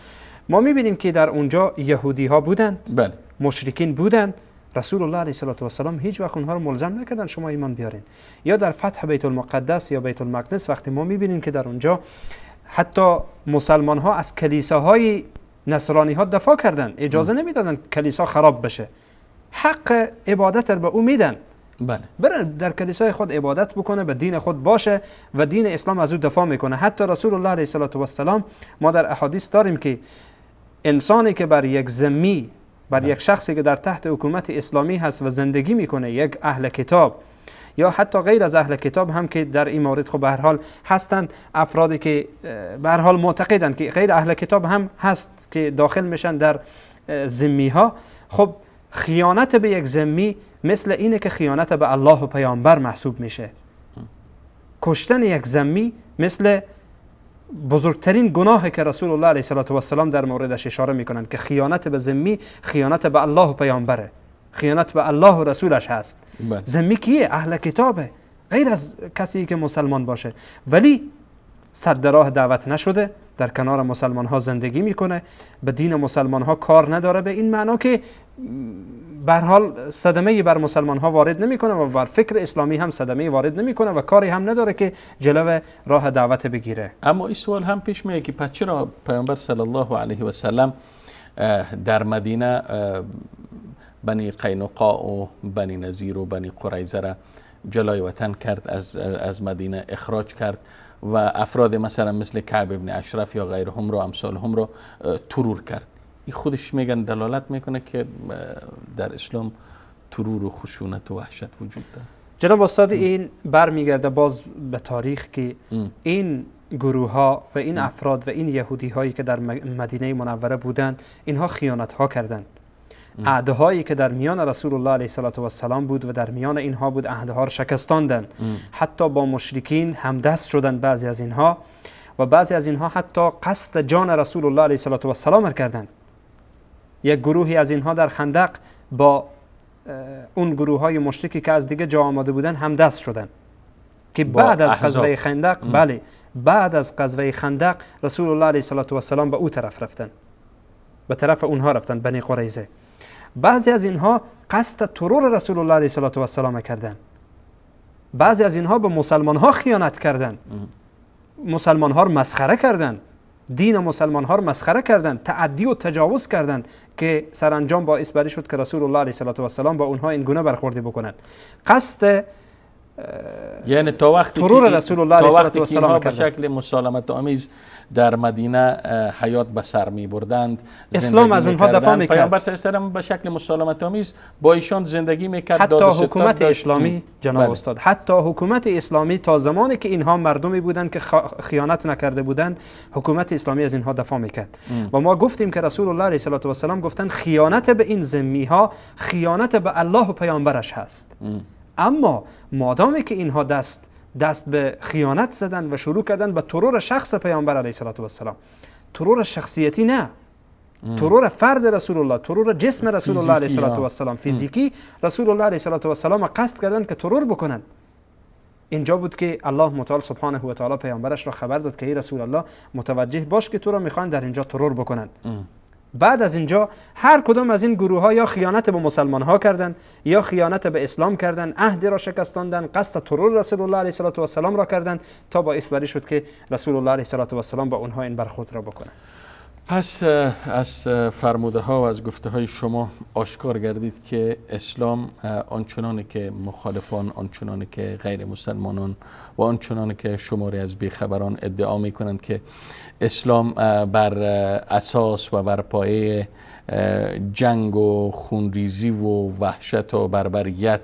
ما میبینیم که در اونجا یهودی ها بودند، بله، مشرکین بودند. رسول الله علیه السلام هیچ وقت اونها رو ملزم نکردن شما ایمان بیارین. یا در فتح بیت المقدس یا بیت المقدس وقتی ما میبینیم که در اونجا حتی مسلمان ها از کلیساهای نصرانی ها دفاع کردن، اجازه نمیدادن کلیسا خراب بشه، حق عبادت رو به او میدن، بله، بره در کلیسای خود عبادت بکنه، به دین خود باشه و دین اسلام از او دفاع میکنه. حتی رسول الله علیه السلام ما در احادیث داریم که انسانی که بر یک ذمی، بر یک شخصی که در تحت حکومت اسلامی هست و زندگی میکنه، یک اهل کتاب یا حتی غیر از اهل کتاب هم که در این مورد خب به هر حال هستند افرادی که به هر حال معتقدند که غیر اهل کتاب هم هست که داخل میشن در ذمی ها، خب خیانت به یک ذمی مثل اینه که خیانت به الله و پیامبر محسوب میشه. کشتن یک ذمی مثل بزرگترین گناه که رسول الله علیه السلام در موردش اشاره میکنند که خیانت به ذمی خیانت به الله و پیامبره، خیانت به الله و رسولش هست. ذمی کیه؟ اهل کتابه، غیر از کسی که مسلمان باشه، ولی سد راه دعوت نشده، در کنار مسلمان ها زندگی میکنه، به دین مسلمان ها کار نداره، به این معنا که به هر حال صدمه بر مسلمان ها وارد نمیکنه و بر فکر اسلامی هم صدمه وارد نمیکنه و کاری هم نداره که جلو راه دعوت بگیره. اما این سوال هم پیش میاد که پس چرا پیامبر صلی الله علیه و سلم در مدینه بنی قینقاع و بنی نظیر و بنی قریظه را جلای وطن کرد، از مدینه اخراج کرد و افراد مثلا مثل کعب ابن اشرف یا غیرهم رو امثالهم رو ترور کرد؟ این خودش میگن دلالت میکنه که در اسلام ترور و خشونت و وحشت وجود داره. جناب استاد، این برمیگرده باز به تاریخ که این گروه ها و این افراد و این یهودی هایی که در مدینه منوره بودند، اینها خیانت ها کردند. عهدهایی که در میان رسول الله علیه السلام بود و در میان اینها بود، عهدها را شکستاندند. حتی با مشرکین همدست شدند بعضی از اینها و بعضی از اینها حتی قصد جان رسول الله علیه السلام را کردند. یک گروهی از اینها در خندق با اون گروه های مشرکی که از دیگه جا آمده بودند همدست شدند که بعد از غزوه خندق، بله، بعد از غزوه خندق رسول الله علیه السلام به او طرف رفتند، به طرف اونها رفتند، بنی قریظه. بعضی از اینها قصد ترور رسول الله علیه السلام کردند. بعضی از اینها به مسلمان ها خیانت کردند، مسلمان ها رو مسخره کردند، دین مسلمان ها رو مسخره کردند، تعدی و تجاوز کردند که سرانجام باعث بری شد که رسول الله علیه السلام با اونها این گونه برخوردی بکنند. قصد یعنی تا وقتی ترور رسول الله علیه السلام به شکل مسالمت آمیز در مدینه حیات به سر می بردند، اسلام از اونها دفاع میکرد، پیامبر صلی الله علیه و سلم به شکل مسالمت آمیز با ایشان زندگی میکرد. حتی حکومت اسلامی جناب بله. استاد، حتی حکومت اسلامی تا زمانی که اینها مردمی بودند که خیانت نکرده بودند، حکومت اسلامی از اینها دفاع میکرد. و ما گفتیم که رسول الله علیه السلام گفتند خیانت به این ذمی ها خیانت به الله و پیامبرش هست. اما مادامی که اینها دست به خیانت زدن و شروع کردن به ترور شخص پیامبر علیه السلام، ترور شخصیتی نه، ترور فرد رسول الله، ترور جسم رسول الله علیه الصلاة والسلام، فیزیکی رسول الله علیه الصلاة والسلام قصد کردن که ترور بکنن. اینجا بود که الله متعال سبحانه و تعالی پیامبرش را خبر داد که ای رسول الله متوجه باش که تو را میخوان در اینجا ترور بکنن. بعد از اینجا هر کدام از این گروه ها یا خیانت به مسلمان ها کردن یا خیانت به اسلام کردن، عهد را شکستاندن، قصد ترور رسول الله علیه الصلاة والسلام را کردن تا باعث بری شد که رسول الله علیه الصلاة والسلام با اونها این برخورد را بکنن. پس از فرموده ها و از گفته های شما آشکار گردید که اسلام آنچنان که مخالفان، آنچنان که غیر مسلمانان و آنچنان که شماری از بیخبران ادعا می کنند که اسلام بر اساس و بر پایه جنگ و خونریزی و وحشت و بربریت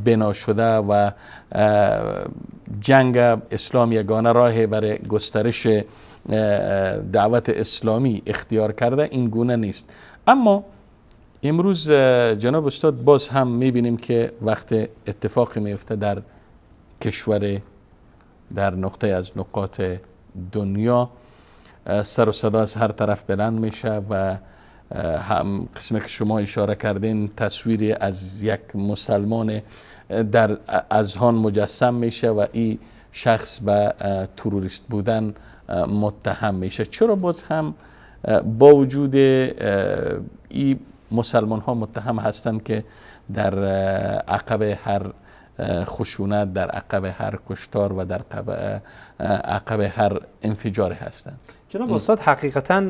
بنا شده و جنگ اسلام یگانه راه برای گسترش دعوت اسلامی اختیار کرده، این گونه نیست. اما امروز جناب استاد باز هم میبینیم که وقت اتفاقی میفته در کشور، در نقطه از نقاط دنیا، سر و صدا از هر طرف بلند میشه و هم قسمی که شما اشاره کردین تصویری از یک مسلمان در اذهان مجسم میشه و این شخص به تروریست بودن متهم میشه. چرا باز هم با وجود این مسلمان ها متهم هستند که در عقب هر خشونت، در عقب هر کشتار و در عقب هر انفجار هستند؟ جناب استاد، حقیقتا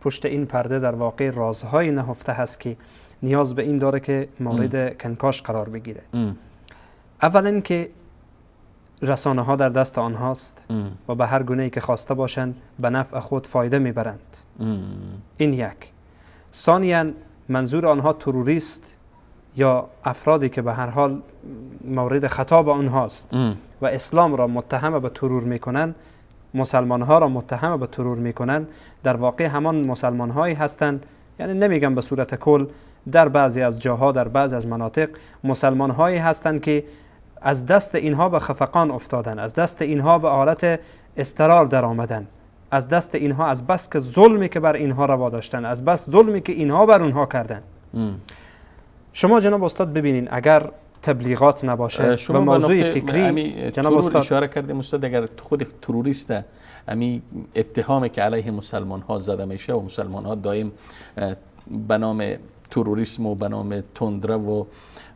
پشت این پرده در واقع رازهای نهفته هست که نیاز به این داره که مورد کنکاش قرار بگیره. اولا که رسانه ها در دست آنهاست و به هر گونه ای که خواسته باشند به نفع خود فایده میبرند. این یک. ثانیا منظور آنها تروریست یا افرادی که به هر حال مورد خطاب آنهاست و اسلام را متهم به ترور میکنن، مسلمان ها را متهم به ترور میکنن، در واقع همان مسلمان هایی هستند، یعنی نمیگم به صورت کل، در بعضی از جاها، در بعضی از مناطق مسلمان هایی هستند که از دست اینها به خفقان افتادن، از دست اینها به حالت اضطرار در آمدن، از دست اینها، از بس که ظلمی که بر اینها روا داشتن، از بس ظلمی که اینها بر اونها کردن. شما جناب استاد ببینین اگر تبلیغات نباشه و موضوع فکری، جناب استاد اشاره کردیم استاد، اگر خود تروریست امی اتهامی که علیه مسلمان ها زده میشه و مسلمان ها دائم به نام تروریسم و به نام تندره و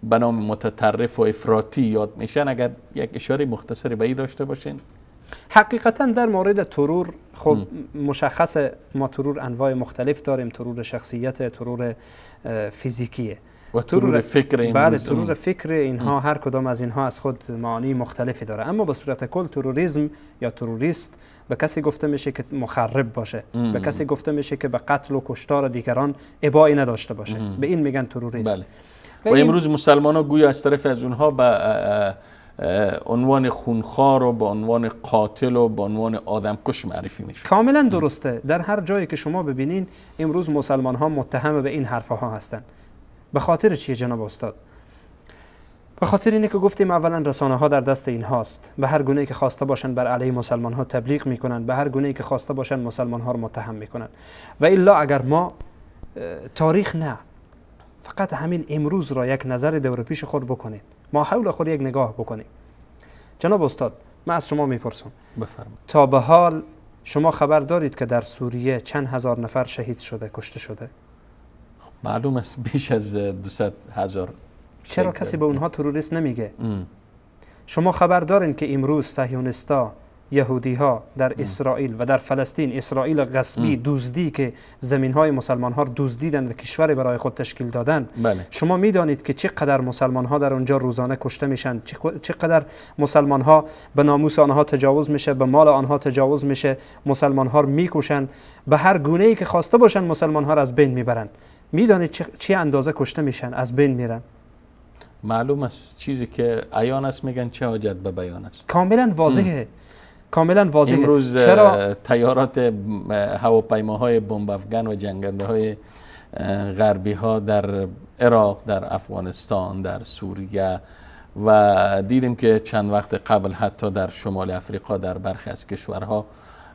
به نام متطرف و افراطی یاد میشن، اگر یک اشاره مختصری به این داشته باشین. حقیقتا در مورد ترور خب مشخص، ما ترور انواع مختلف داریم، ترور شخصیت، ترور فیزیکیه و ترور فکر. بله، ترور فکر، اینها هر کدام از اینها از خود معانی مختلفی داره، اما به صورت کل تروریسم یا تروریست به کسی گفته میشه که مخرب باشه، به کسی گفته میشه که به قتل و کشتار دیگران ابایی نداشته باشه، به این میگن تروریست. بله. و امروز مسلمان ها گویا از طرف از اونها به عنوان خونخوار و به عنوان قاتل و به عنوان آدمکش معرفی میشه. کاملا درسته. در هر جایی که شما ببینین امروز مسلمان ها متهم به این حرفها ها هستند. به خاطر چیه جناب استاد؟ به خاطر اینه که گفتیم اولا رسانه ها در دست اینهاست، به هر گونه که خواسته باشن بر علیه مسلمان ها تبلیغ میکنن، به هر گونه که خواسته باشن مسلمان ها رو متهم میکنن. و الا اگر ما تاریخ نه، فقط همین امروز را یک نظر دور پیش خود بکنیم، ما حول خود یک نگاه بکنیم. جناب استاد من از شما میپرسم، بفرمایید، تا به حال شما خبر دارید که در سوریه چند هزار نفر شهید شده، کشته شده؟ معلوم است بیش از 200,000. چرا کسی به اونها تروریست نمیگه؟ شما خبر دارین که امروز صهیونیستا، یهودی ها در اسرائیل و در فلسطین، اسرائیل غصبی، دزدی که زمین های مسلمان ها دزدیدن و کشور برای خود تشکیل دادن، بله. شما میدانید که چقدر مسلمان ها در اونجا روزانه کشته میشن، چقدر مسلمان ها به ناموس آنها تجاوز میشه، به مال آنها تجاوز میشه، مسلمان ها رو میکشن، به هر گونه ای که خواسته باشن مسلمان ها رو از بین میبرن. میدانید چه اندازه کشته میشن، از بین میرن؟ معلوم است، چیزی که عیان است میگن چه حاجت به بیان است. کاملا واضحه. کاملا واضحه. امروز چرا طیارات هواپیماهای بمب افگن و جنگنده های غربی ها در عراق، در افغانستان، در سوریه و دیدیم که چند وقت قبل حتی در شمال افریقا در برخی از کشورها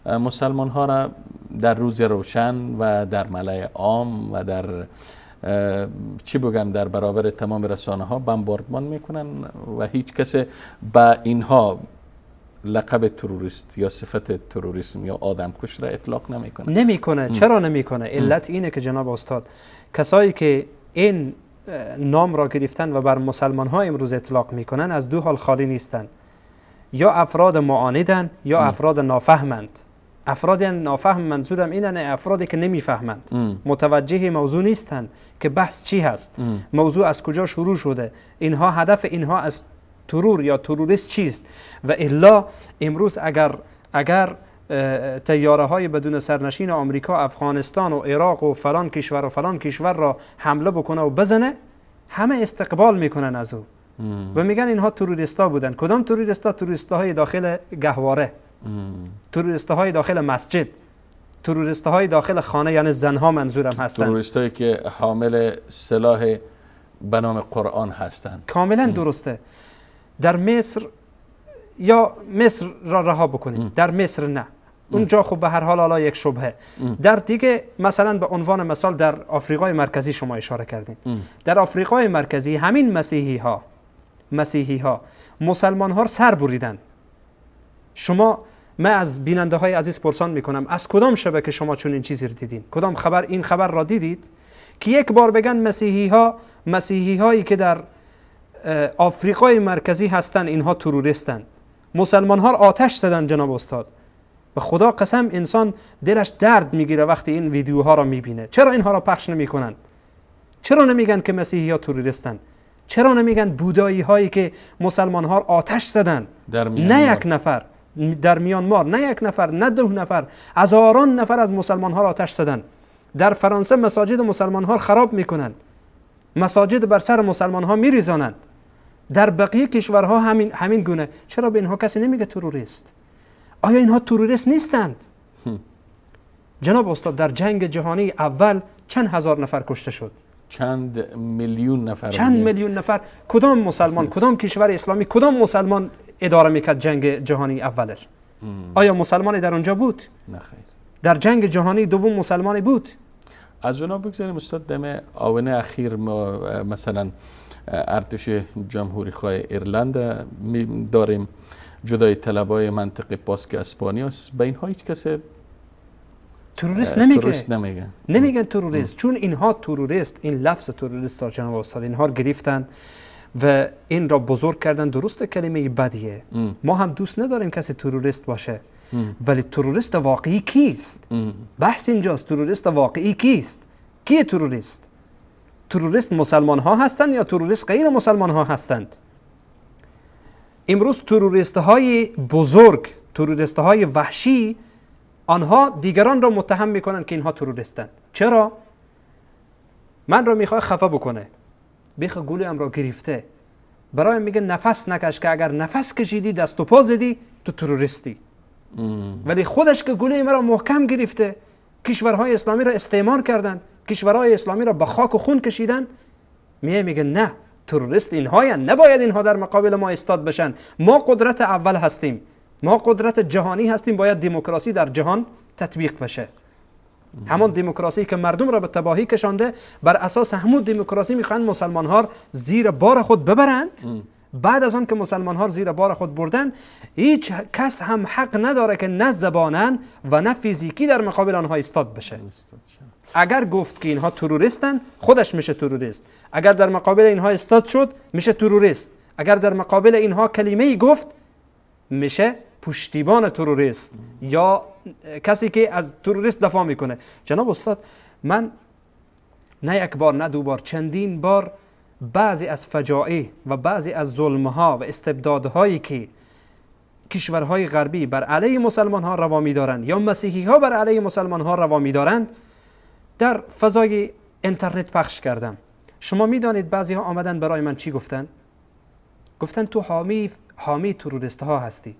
مسلمان ها را در روز روشن و در ملأ عام و در چی بگم در برابر تمام رسانه ها بمباردمان میکنن و هیچ کس به اینها لقب تروریست یا صفت تروریسم یا آدمکش را اطلاق نمیکنه. نمیکنه. چرا نمیکنه؟ علت اینه که جناب استاد، کسایی که این نام را گرفتن و بر مسلمان ها امروز اطلاق میکنن از دو حال خالی نیستن: یا افراد معاندن یا افراد نافهمند. افراد نافهم منظورم اینه افرادی که نمیفهمند، متوجه موضوع نیستند که بحث چی هست، موضوع از کجا شروع شده، اینها هدف اینها از ترور یا تروریست چیست. و الا امروز اگر طیاره های بدون سرنشین آمریکا افغانستان و عراق و فلان کشور و فلان کشور را حمله بکنه و بزنه، همه استقبال میکنن از او و میگن اینها تروریستا بودن. کدام تروریستا؟ تروریست های داخل گهواره، تروریست های داخل مسجد، تروریست های داخل خانه، یعنی زنها منظورم هستند، تروریست هایی که حامل سلاح به نام قرآن هستند. کاملا درسته. در مصر، یا مصر را رها بکنیم، در مصر نه، اونجا خب به هر حال حالا یک شبهه. در دیگه مثلا به عنوان مثال در آفریقای مرکزی شما اشاره کردین، در آفریقای مرکزی همین مسیحی ها مسلمان ها سر بریدن. شما، من از بیننده های عزیز پرسان میکنم، از کدام شبکه شما چون این چیزی رو دیدین؟ کدام خبر این خبر را دیدید که یک بار بگن مسیحی هایی که در آفریقای مرکزی هستند اینها تروریستن؟ مسلمان ها آتش زدن جناب استاد. به خدا قسم انسان دلش درد میگیره وقتی این ویدیوها را میبینه. چرا اینها را پخش نمیکنن؟ چرا نمیگن که مسیحی ها تروریستن؟ چرا نمیگن بودایی هایی که مسلمان ها آتش زدن، در نه یک نفر در میانمار، نه یک نفر، نه دو نفر، هزاران نفر از مسلمان ها را آتش زدن. در فرانسه مساجد مسلمان ها خراب میکنن، مساجد بر سر مسلمان ها میریزانند. در بقیه کشورها همین گونه. چرا به اینها کسی نمیگه تروریست؟ آیا اینها تروریست نیستند؟ جناب استاد، در جنگ جهانی اول چند هزار نفر کشته شد؟ چند میلیون نفر. چند میلیون نفر. کدام مسلمان، کدام کشور اسلامی، کدام مسلمان اداره میکرد جنگ جهانی اولش؟ آیا مسلمانی در اونجا بود؟ نه خیر. در جنگ جهانی دوم مسلمانی بود؟ از اونا بگذاریم استاد، دم آونه اخیر ما مثلا ارتش جمهوری خواه ایرلند داریم، جدای طلبای منطقه باسک اسپانیاست، به اینها هیچ کسی تروریست نمیگه. تروریست نمیگه. نمیگن تروریست، چون اینها تروریست، این لفظ تروریست را جناب استاد اینها گرفتن و این را بزرگ کردن. درست کلمه بدیه، ما هم دوست نداریم کسی تروریست باشه، ولی تروریست واقعی کیست؟ بحث اینجاست، تروریست واقعی کیست؟ کی تروریست؟ تروریست مسلمان ها هستند یا تروریست غیر مسلمان ها هستند؟ امروز تروریست های بزرگ، تروریست های وحشی، آنها دیگران را متهم میکنن که اینها تروریستند. چرا؟ من را میخواد خفه بکنه، بیخ گلویم را گرفته، برای میگه نفس نکش که اگر نفس کشیدی، دست و پا زدی، تو تروریستی. ولی خودش که گلوی مرا محکم گرفته، کشورهای اسلامی را استعمار کردن، کشورهای اسلامی را به خاک و خون کشیدن، میه میگه نه، تروریست اینها، نباید اینها در مقابل ما استاد بشن، ما قدرت اول هستیم، ما قدرت جهانی هستیم، باید دموکراسی در جهان تطبیق بشه. همان دموکراسی که مردم را به تباهی کشانده، بر اساس همون دموکراسی میخوان مسلمان ها زیر بار خود ببرند. بعد از آن که مسلمان ها زیر بار خود بردن، هیچ کس هم حق نداره که نه زبانن و نه فیزیکی در مقابل آنها ایستاد بشه. اگر گفت که اینها تروریستن، خودش میشه تروریست. اگر در مقابل اینها استاد شد، میشه تروریست. اگر در مقابل اینها کلمه ای گفت، میشه پشتیبان تروریست یا کسی که از تروریست دفاع میکنه. جناب استاد، من نه یک بار، نه دو بار، چندین بار بعضی از فجایع و بعضی از ظلمها و استبدادهایی که کشورهای غربی بر علیه مسلمان ها روا می‌دارند یا مسیحی ها بر علیه مسلمان ها روا می‌دارند در فضای اینترنت پخش کردم. شما میدانید بعضی ها آمدن برای من چی گفتن؟ گفتن تو حامی تروریست ها هستی.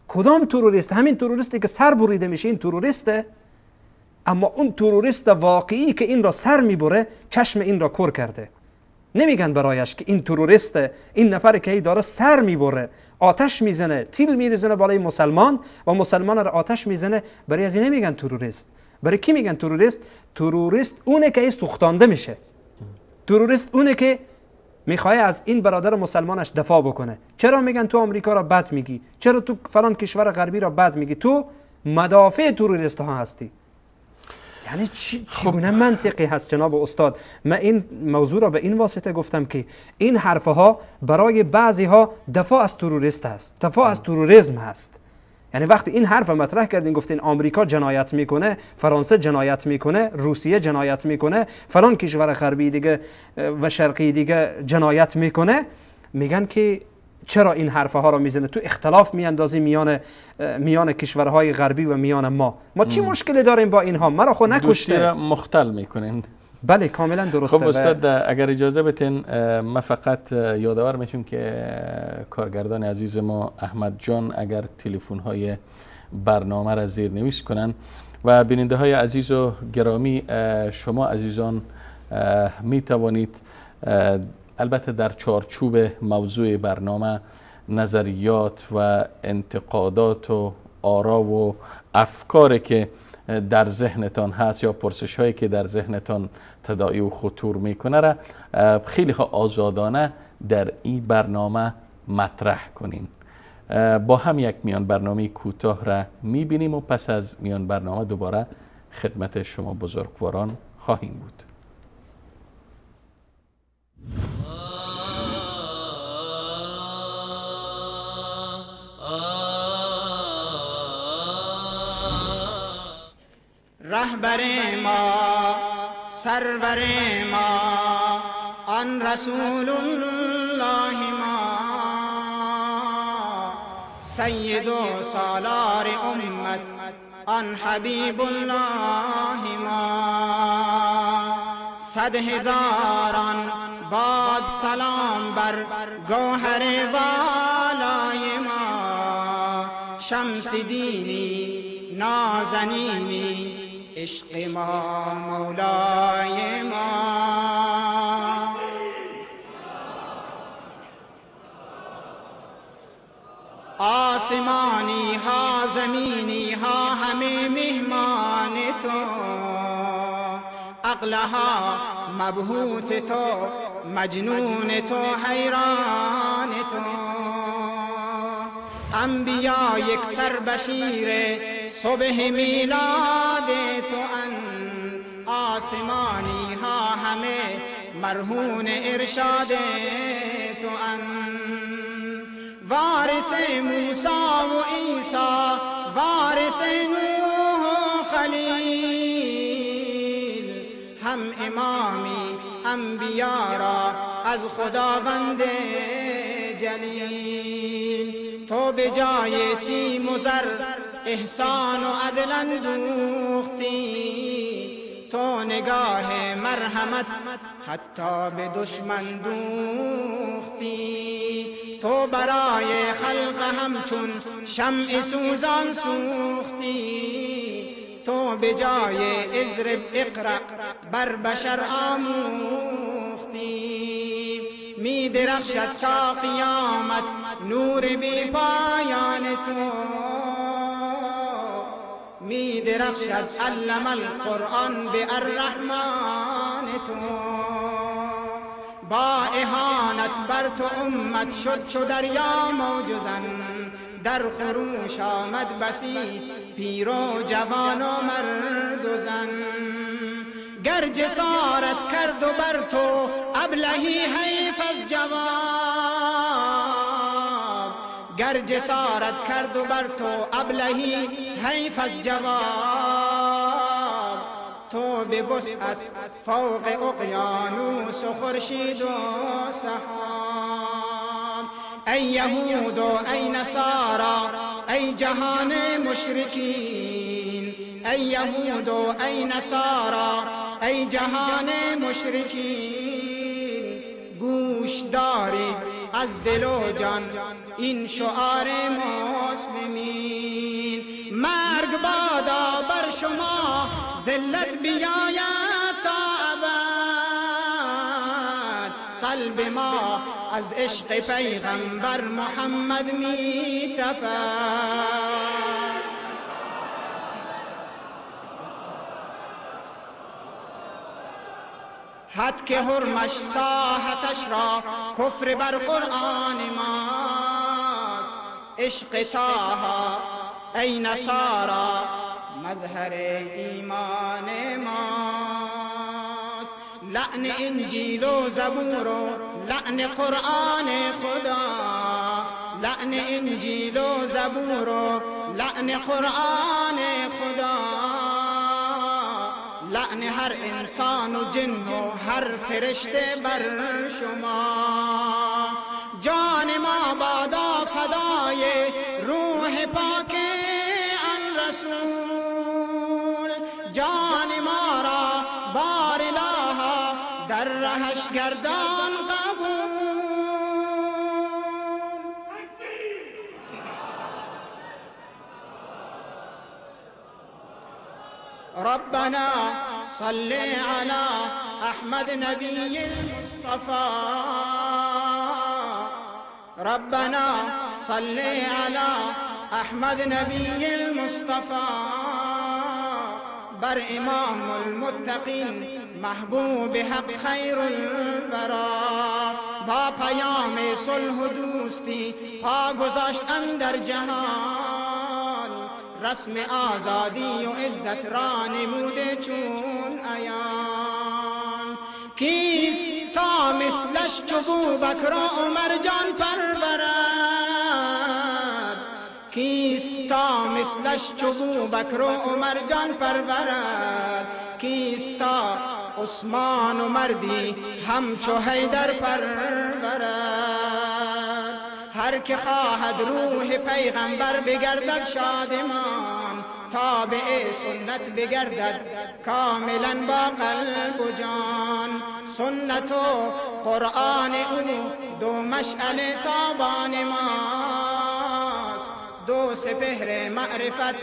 کدام تروریست؟ همین تروریستی که سر بریده میشه این تروریسته؟ اما اون تروریست واقعی که این را سر میبره، چشم این را کور کرده. نمیگن برایش که این تروریست، این نفر که داره سر میبره، آتش میزنه، تیل میریزنه بالای مسلمان و مسلمان را آتش میزنه، برای از این نمیگن تروریست. برای کی میگن تروریست؟ تروریست اونه که سوختانده میشه، تروریست اونه که میخواه از این برادر مسلمانش دفاع بکنه. چرا میگن تو آمریکا را بد میگی؟ چرا تو فلان کشور غربی را بد میگی؟ تو مدافع تروریست ها هستی. یعنی چگونه منطقی هست جناب استاد؟ من این موضوع را به این واسطه گفتم که این حرفها برای بعضی ها دفاع از تروریست هست، دفاع از تروریسم هست. یعنی وقتی این حرف مطرح کردین، گفتین آمریکا جنایت میکنه، فرانسه جنایت میکنه، روسیه جنایت میکنه، فلان کشور غربی دیگه و شرقی دیگه جنایت میکنه، میگن که چرا این حرفها ها رو میزنه؟ تو اختلاف میاندازی میان کشورهای غربی و میان ما. ما چی مشکلی داریم با اینها؟ مرا خو نکشته، دوستی را مختل میکنین. بله کاملا درسته. خب استاد اگر اجازه بتین ما فقط یادآور میشم که کارگردان عزیز ما احمد جان اگر تلفن های برنامه را زیر نویس کنن و بیننده های عزیز و گرامی، شما عزیزان می توانید البته در چارچوب موضوع برنامه نظریات و انتقادات و آرا و افکاری که در ذهنتان هست یا پرسش هایی که در ذهنتان تداعی و خطور میکنه را خیلی آزادانه در این برنامه مطرح کنین. با هم یک میان برنامه کوتاه را میبینیم و پس از میان برنامه دوباره خدمت شما بزرگواران خواهیم بود. رهبر ما، سرور ما، آن رسول الله ما، سید و سالار امت، آن حبیب الله ما. صد هزاران باد سلام بر گوهر والای ما، شمس دینی نازنینی، عشق ما مولای ما. آسمانی ها زمینی ها همه مهمان تو، عقلها مبهوت تو، مجنون تو، حیران تو. انبیا یک سر بشیر صبح میلاد تو ان، آسمانی ها همه مرهون ارشاد تو ان. وارث موسی و عیسی، وارث نوح و خلیل، هم امامی انبیا را از خداوند جلیل. تو به جای سیم و زر احسان و عدل اندوختی، تو نگاه مرحمت حتی به دشمن دوختی. تو برای خلق همچون شمع سوزان سوختی، تو به جای اضرب اقرأ بر بشر آموختی. می درخشد تا قیامت نور بی پایان تو، می درخشد علم القرآن به الرحمن تو. با اهانت بر تو امت شد چو دریا موج زن، در خروش آمد بسی پیر و جوان و مرد و زن. گر جسارت کرد و بر تو ابلهی حیف از جواب، گر جسارت کرد و بر تو ابلهی حیف از جواب. تو به وسعت فوق اقیانوس و خورشید و سحاب. ای یهود و ای نصارا، ای جهان مشرکین، ای یهود و ای نصارا، ای جهان مشرکین، گوش دارید از دل و جان این شعار مسلمین. مرگ بادا بر شما، ذلت بیاید تا ابد، قلب ما از عشق پیغمبر محمد می تپد. حد که حرمش ساحتش را کفر بر قرآن ماست. عشق طه ای نصارا مظهر ایمان ماست. لعن انجیل و زبور و لعن قرآن خدا، لعن انجیل و زبور و لعن قرآن خدا، لعن هر انسان و جن و هر فرشته بر شما. جان ما بادا فدای روح پاک آن رسول، جان ما را بار الها در رهش گردان قبول. ربنا صل على أحمد نبي المصطفى، ربنا صل على أحمد نبي المصطفى، بر إمام المتقین محبوب حق خیر الورا. با پیام صلح و دوستی پا گذاشت اندر جهان، رسم آزادی و عزت را نموده چون عیان. کیست تا مثلش چو بوبکر و عمر جان پرورد، کیست تا مثلش چو بوبکر و عمر جان پرورد، کیست تا عثمان و مردی همچو حیدر پرورد. هر که خواهد روح پیغمبر بگردد شادمان، تابع سنت بگردد کاملا با قلب و جان. سنت و قرآن او دو مشعل تابان ماست، دو سپهر معرفت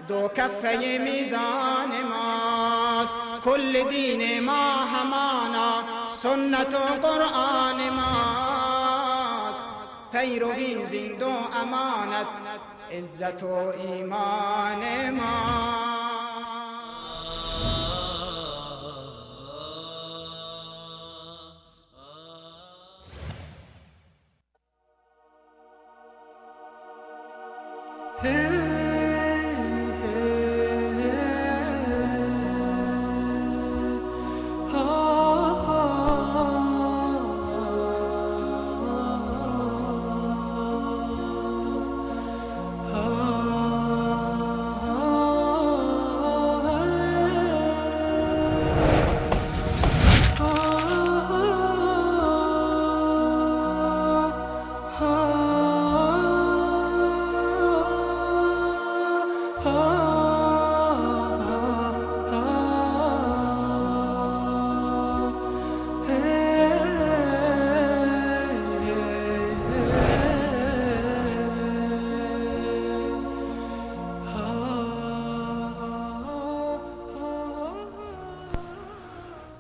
دو کفه میزان ماست. کل دین ما همانا سنت و قرآن ماست، پیروی زین دو امانت عزت و ایمان ما.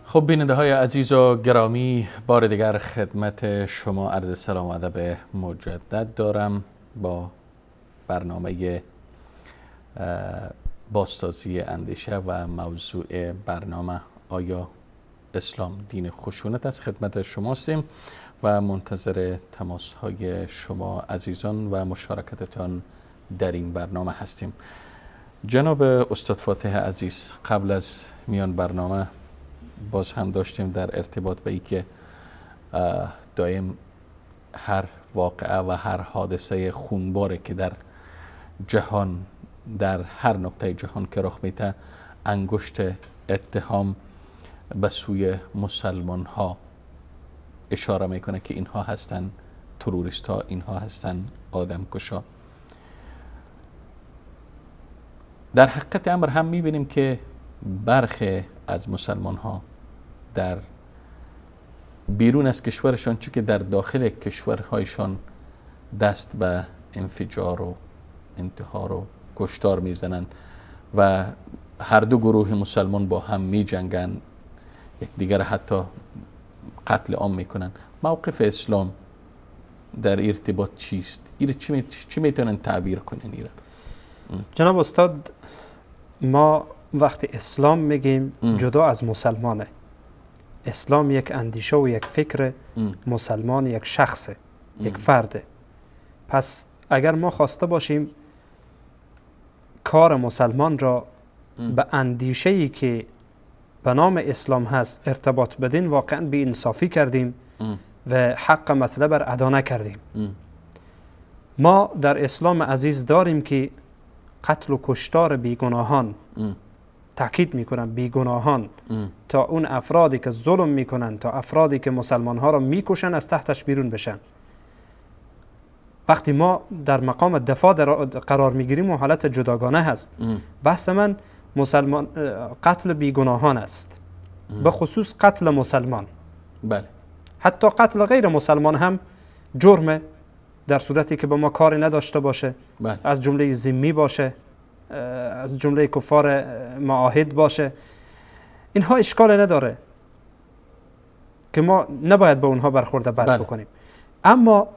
خب بیننده های عزیز و گرامی، بار دیگر خدمت شما عرض سلام و ادب مجدد دارم با برنامه بازسازی اندیشه و موضوع برنامه آیا اسلام دین خشونت است. خدمت شما هستیم و منتظر تماس های شما عزیزان و مشارکتتان در این برنامه هستیم. جناب استاد فاتح عزیز، قبل از میان برنامه باز هم داشتیم در ارتباط به ای که دائم هر واقعه و هر حادثه خونباره که در جهان، در هر نقطه جهان که رخ میده، انگشت اتهام به سوی مسلمان ها اشاره میکنه که اینها هستن تروریست ها، اینها هستن آدم کشا. در حقیقت امر هم میبینیم که برخی از مسلمان ها در بیرون از کشورشان، چه که در داخل کشورهایشان، دست به انفجار و انتحار و کشتار میزنند و هر دو گروه مسلمان با هم می جنگند، یکدیگر حتی قتل عام میکنن. موقف اسلام در ارتباط چیست؟ ایره چی میتونن تعبیر کنن ایره؟ جناب استاد، ما وقتی اسلام میگیم جدا از مسلمانه. اسلام یک اندیشه و یک فکر، مسلمان یک شخصه، یک فرده. پس اگر ما خواسته باشیم کار مسلمان را به اندیشه‌ای که به نام اسلام هست ارتباط بدین، واقعا بی انصافی کردیم و حق مطلب را ادا نکردیم. ما در اسلام عزیز داریم که قتل و کشتار بیگناهان، تاکید میکنم بیگناهان، تا اون افرادی که ظلم میکنن، تا افرادی که مسلمان ها را میکشن از تحتش بیرون بشن. وقتی ما در مقام دفاع قرار میگیریم و حالت جداگانه هست. بحث من مسلمان قتل بیگناهان است، به خصوص قتل مسلمان. بله. حتی قتل غیر مسلمان هم جرمه، در صورتی که به ما کاری نداشته باشه. بله. از جمله ذمی باشه، از جمله کفار معاهد باشه، اینها اشکال نداره که ما نباید به اونها برخورد بد بله. بکنیم. اما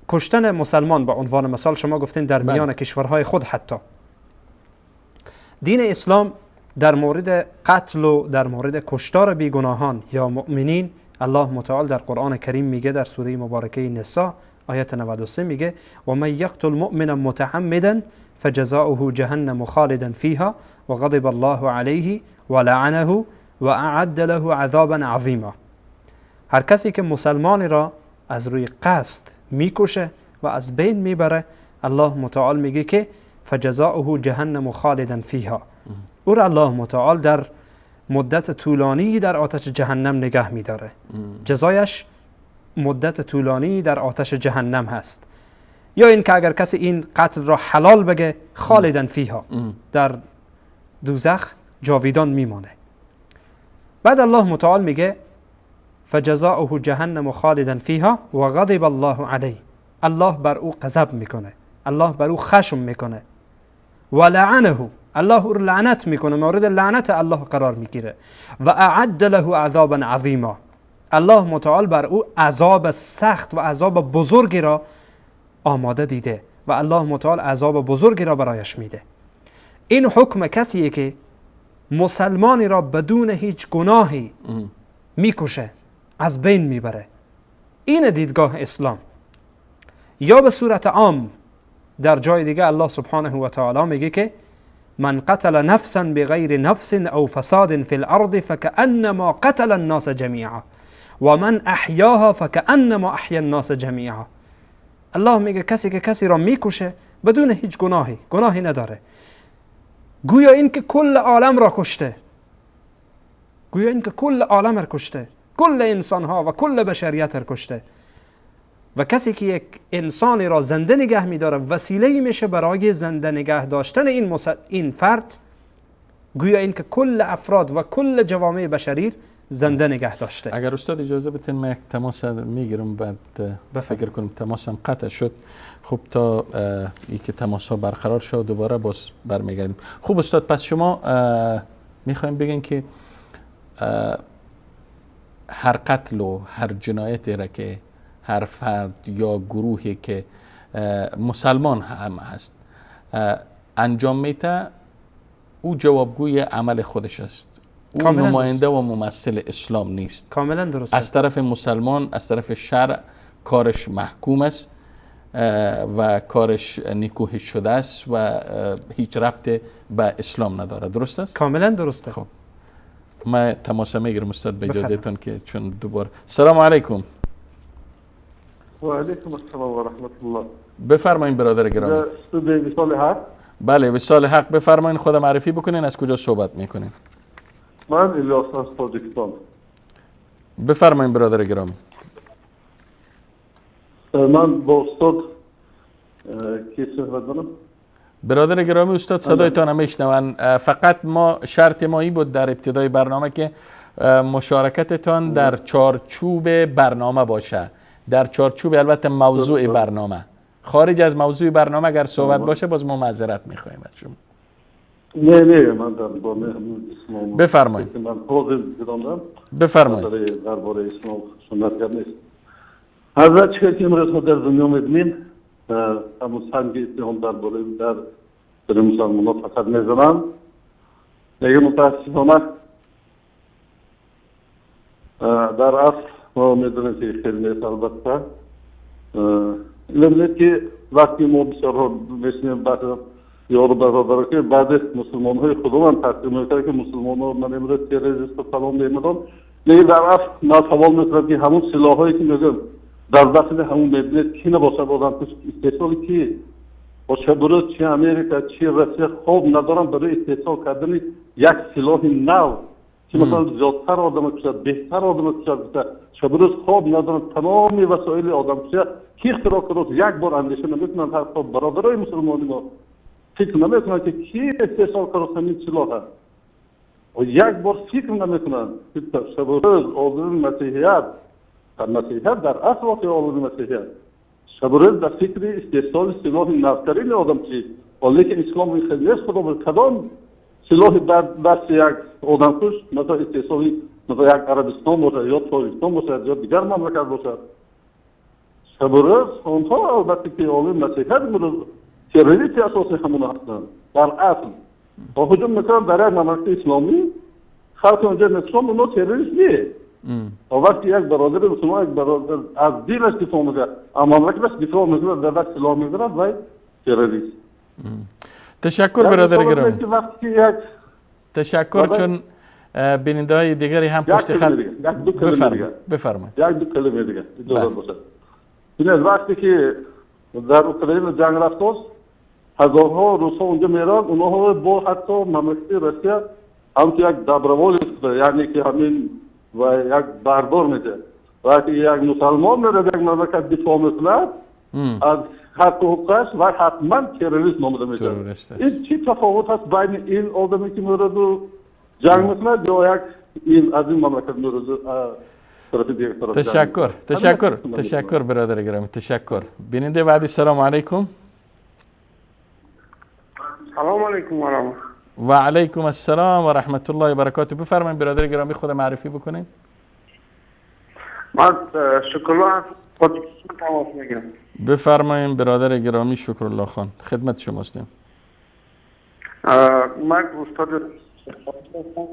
کشتن مسلمان به عنوان مثال شما گفتین در میان بله. کشورهای خود، حتی دین اسلام در مورد قتل و در مورد کشتار بیگناهان یا مؤمنین، الله متعال در قرآن کریم میگه در سوره مبارکه نساء آیت 93 میگه و من یقتل مؤمنا متعمدا فجزاؤه جهنم خالدا فیها و غضب الله علیه و لعنه و اعد له عذابا عظیما. هر کسی که مسلمانی را از روی قصد میکشه و از بین میبره، الله متعال میگه که فجزاؤه جهنم خالدا فیها، او را الله متعال در مدت طولانی در آتش جهنم نگه میداره. جزایش مدت طولانی در آتش جهنم هست. یا اینکه اگر کسی این قتل را حلال بگه، خالدا فیها، در دوزخ جاویدان میمانه. بعد الله متعال میگه فجزاؤه جهنم خالدا فیها و غضب الله علیه، الله بر او غضب میکنه، الله بر او خشم میکنه، و لعنه، الله او رو لعنت میکنه، مورد لعنت الله قرار میگیره، و اعد له عذابا عظیما، الله متعال بر او عذاب سخت و عذاب بزرگی را آماده دیده و الله متعال عذاب بزرگی را برایش میده. این حکم کسیه که مسلمانی را بدون هیچ گناهی میکشه، از بین میبره. این دیدگاه اسلام. یا به صورت عام در جای دیگه الله سبحانه و تعالی میگه که من قتل نفسا بغیر نفس او فساد فی الارض فكأنما قتل الناس جمیعا و من احیاها فكأنما احیا الناس جمیعا. الله میگه کسی که کسی را میکشه بدون هیچ گناهی، گناهی نداره، گویا این که کل عالم را کشته، گویا این که کل عالم را کشته، کل انسان ها و کل بشریت را کشته. و کسی که یک انسانی را زنده نگه میداره، وسیله میشه برای زنده نگه داشتن این فرد، گویا این که کل افراد و کل جوامع بشری زنده نگه داشته. اگر استاد اجازه بتین من یک تماس میگیرم، بعد فکر کنم تماسم قطع شد. خب تا اینکه تماس ها برقرار شد دوباره باز برمیگردیم. خب استاد، پس شما میخوایم بگین که هر قتل و هر جنایتی را که هر فرد یا گروهی که مسلمان هم هست انجام میده، او جوابگوی عمل خودش است. او نماینده و ممثل اسلام نیست. کاملا درست. از طرف مسلمان، از طرف شرع کارش محکوم است و کارش نیکوهش شده است و هیچ ربط به اسلام نداره. درست است؟ کاملا درسته. خب من تماس میگیرم استاد به اجازه تان که چون دوباره. سلام علیکم. و علیکم السلام و رحمت الله. بفرمایین برادر گرامی. وصال حق؟ بله وصال حق، بفرمایین، خود معرفی بکنین، از کجا صحبت میکنین؟ من الیاس از تاجیکستان. بفرمایین برادر گرامی. من با استاد کی صحبت دارم؟ برادر گرامی استاد صدایتان هم میشنون. فقط ما شرط ما این بود در ابتدای برنامه که مشارکتتان در چارچوب برنامه باشه، در چارچوب البته موضوع برنامه. خارج از موضوع برنامه اگر صحبت باشه باز ما معذرت میخوایم از شما. نه نه، من درباره اسلام. بفرمایید. من حاضر بدانم. بفرمایید. درباره اسلام سنت نیست. حضرت چه که امروز در دنیا می‌بینیم، همون سنگ اتهام درباره در مسلمان‌ها فقط می‌زنن. دیگه متاسفانه در اصل ما می‌دونیم که خیلی نیست. البته اینه که وقتی ما بسیارها می‌شنویم بعد یارو برادر که بعد مسلمان‌های خودمان تقسیم می‌کنه که مسلمان‌ها من امروز تروریست فلان نمی‌دونم. دیگه در اصل ما سوال می‌کنم که همون سلاح‌هایی که میگم در دست همون می‌بینید کی نباشد آدم استحصال کی با چه بروز چه امریکا چه روسیه خواب ندارم برای استحصال کردن یک سلاح نو که مثلا زیادتر آدم کشد، بهتر آدم کشد، چه بروز خواب ندارم تمام وسایل آدم کشد کی اختراع کرد یک بار اندیشه نمی‌کنن. حتی برادرای مسلمانی ما فکر نمی‌کنن که کی استحصال کرد همین سلاح و یک بار فکر نمی‌کنن که چه بروز آدم مسیحیت مسیحیت در اصل واقع آدم مسیحیت شبروز در فکر استحصال سلاح نوترین آدم چی، ولیکن اسلام خیلی نیست. خدا بر کدام سلاح دست یک آدم کش مثلا استحصالی مثلا یک عربستان باشه یا تاجیکستان باشه یا دیگر مملکت باشه. شبروز آنها البته که عالم مسیحیت امروز تروریست اساسی همون هستند در اصل. با هجوم میکنن در یک مملکت اسلامی خلق اونجا اسلام اونا تروریست نیست. وقتی یک برادر مسلمان یک برادر از دینش دفاع میکنه، مملکتش دفاع میکنه، در دست سلاح میگیرد و تروریست. تشکر برادر گرامی. تشکر چون بیننده های دیگری هم پشت خط. بفرمایید. یک دو کلمه دیگه اجازه باشه. وقتی که در اوکراین جنگ رفت هزارها روس‌ها اونجا میرن، اونها با حتی مملکت روسیه هم که یک доброволец، یعنی که همین و یک بردار میده. وقتی یک مسلمان میره یک مملکت دفاع میکند از حق و حقوقش و حتما تروریست نامیده میشه. این چی تفاوت هست بین این آدمی که میره و جنگ میکند یا یک این از این مملکت میره طرف دیگه طرف؟ تشکر تشکر تشکر برادر گرامی، تشکر. بیننده بعدی، سلام علیکم. سلام علیکم و رحمت و علیکم السلام و رحمت الله و برکاته. بفرمایید برادر گرامی، خود معرفی بکنید. من شکرالله تماس میگیرم. بفرمایید برادر گرامی شکرالله خان، خدمت شما هستیم. من استاد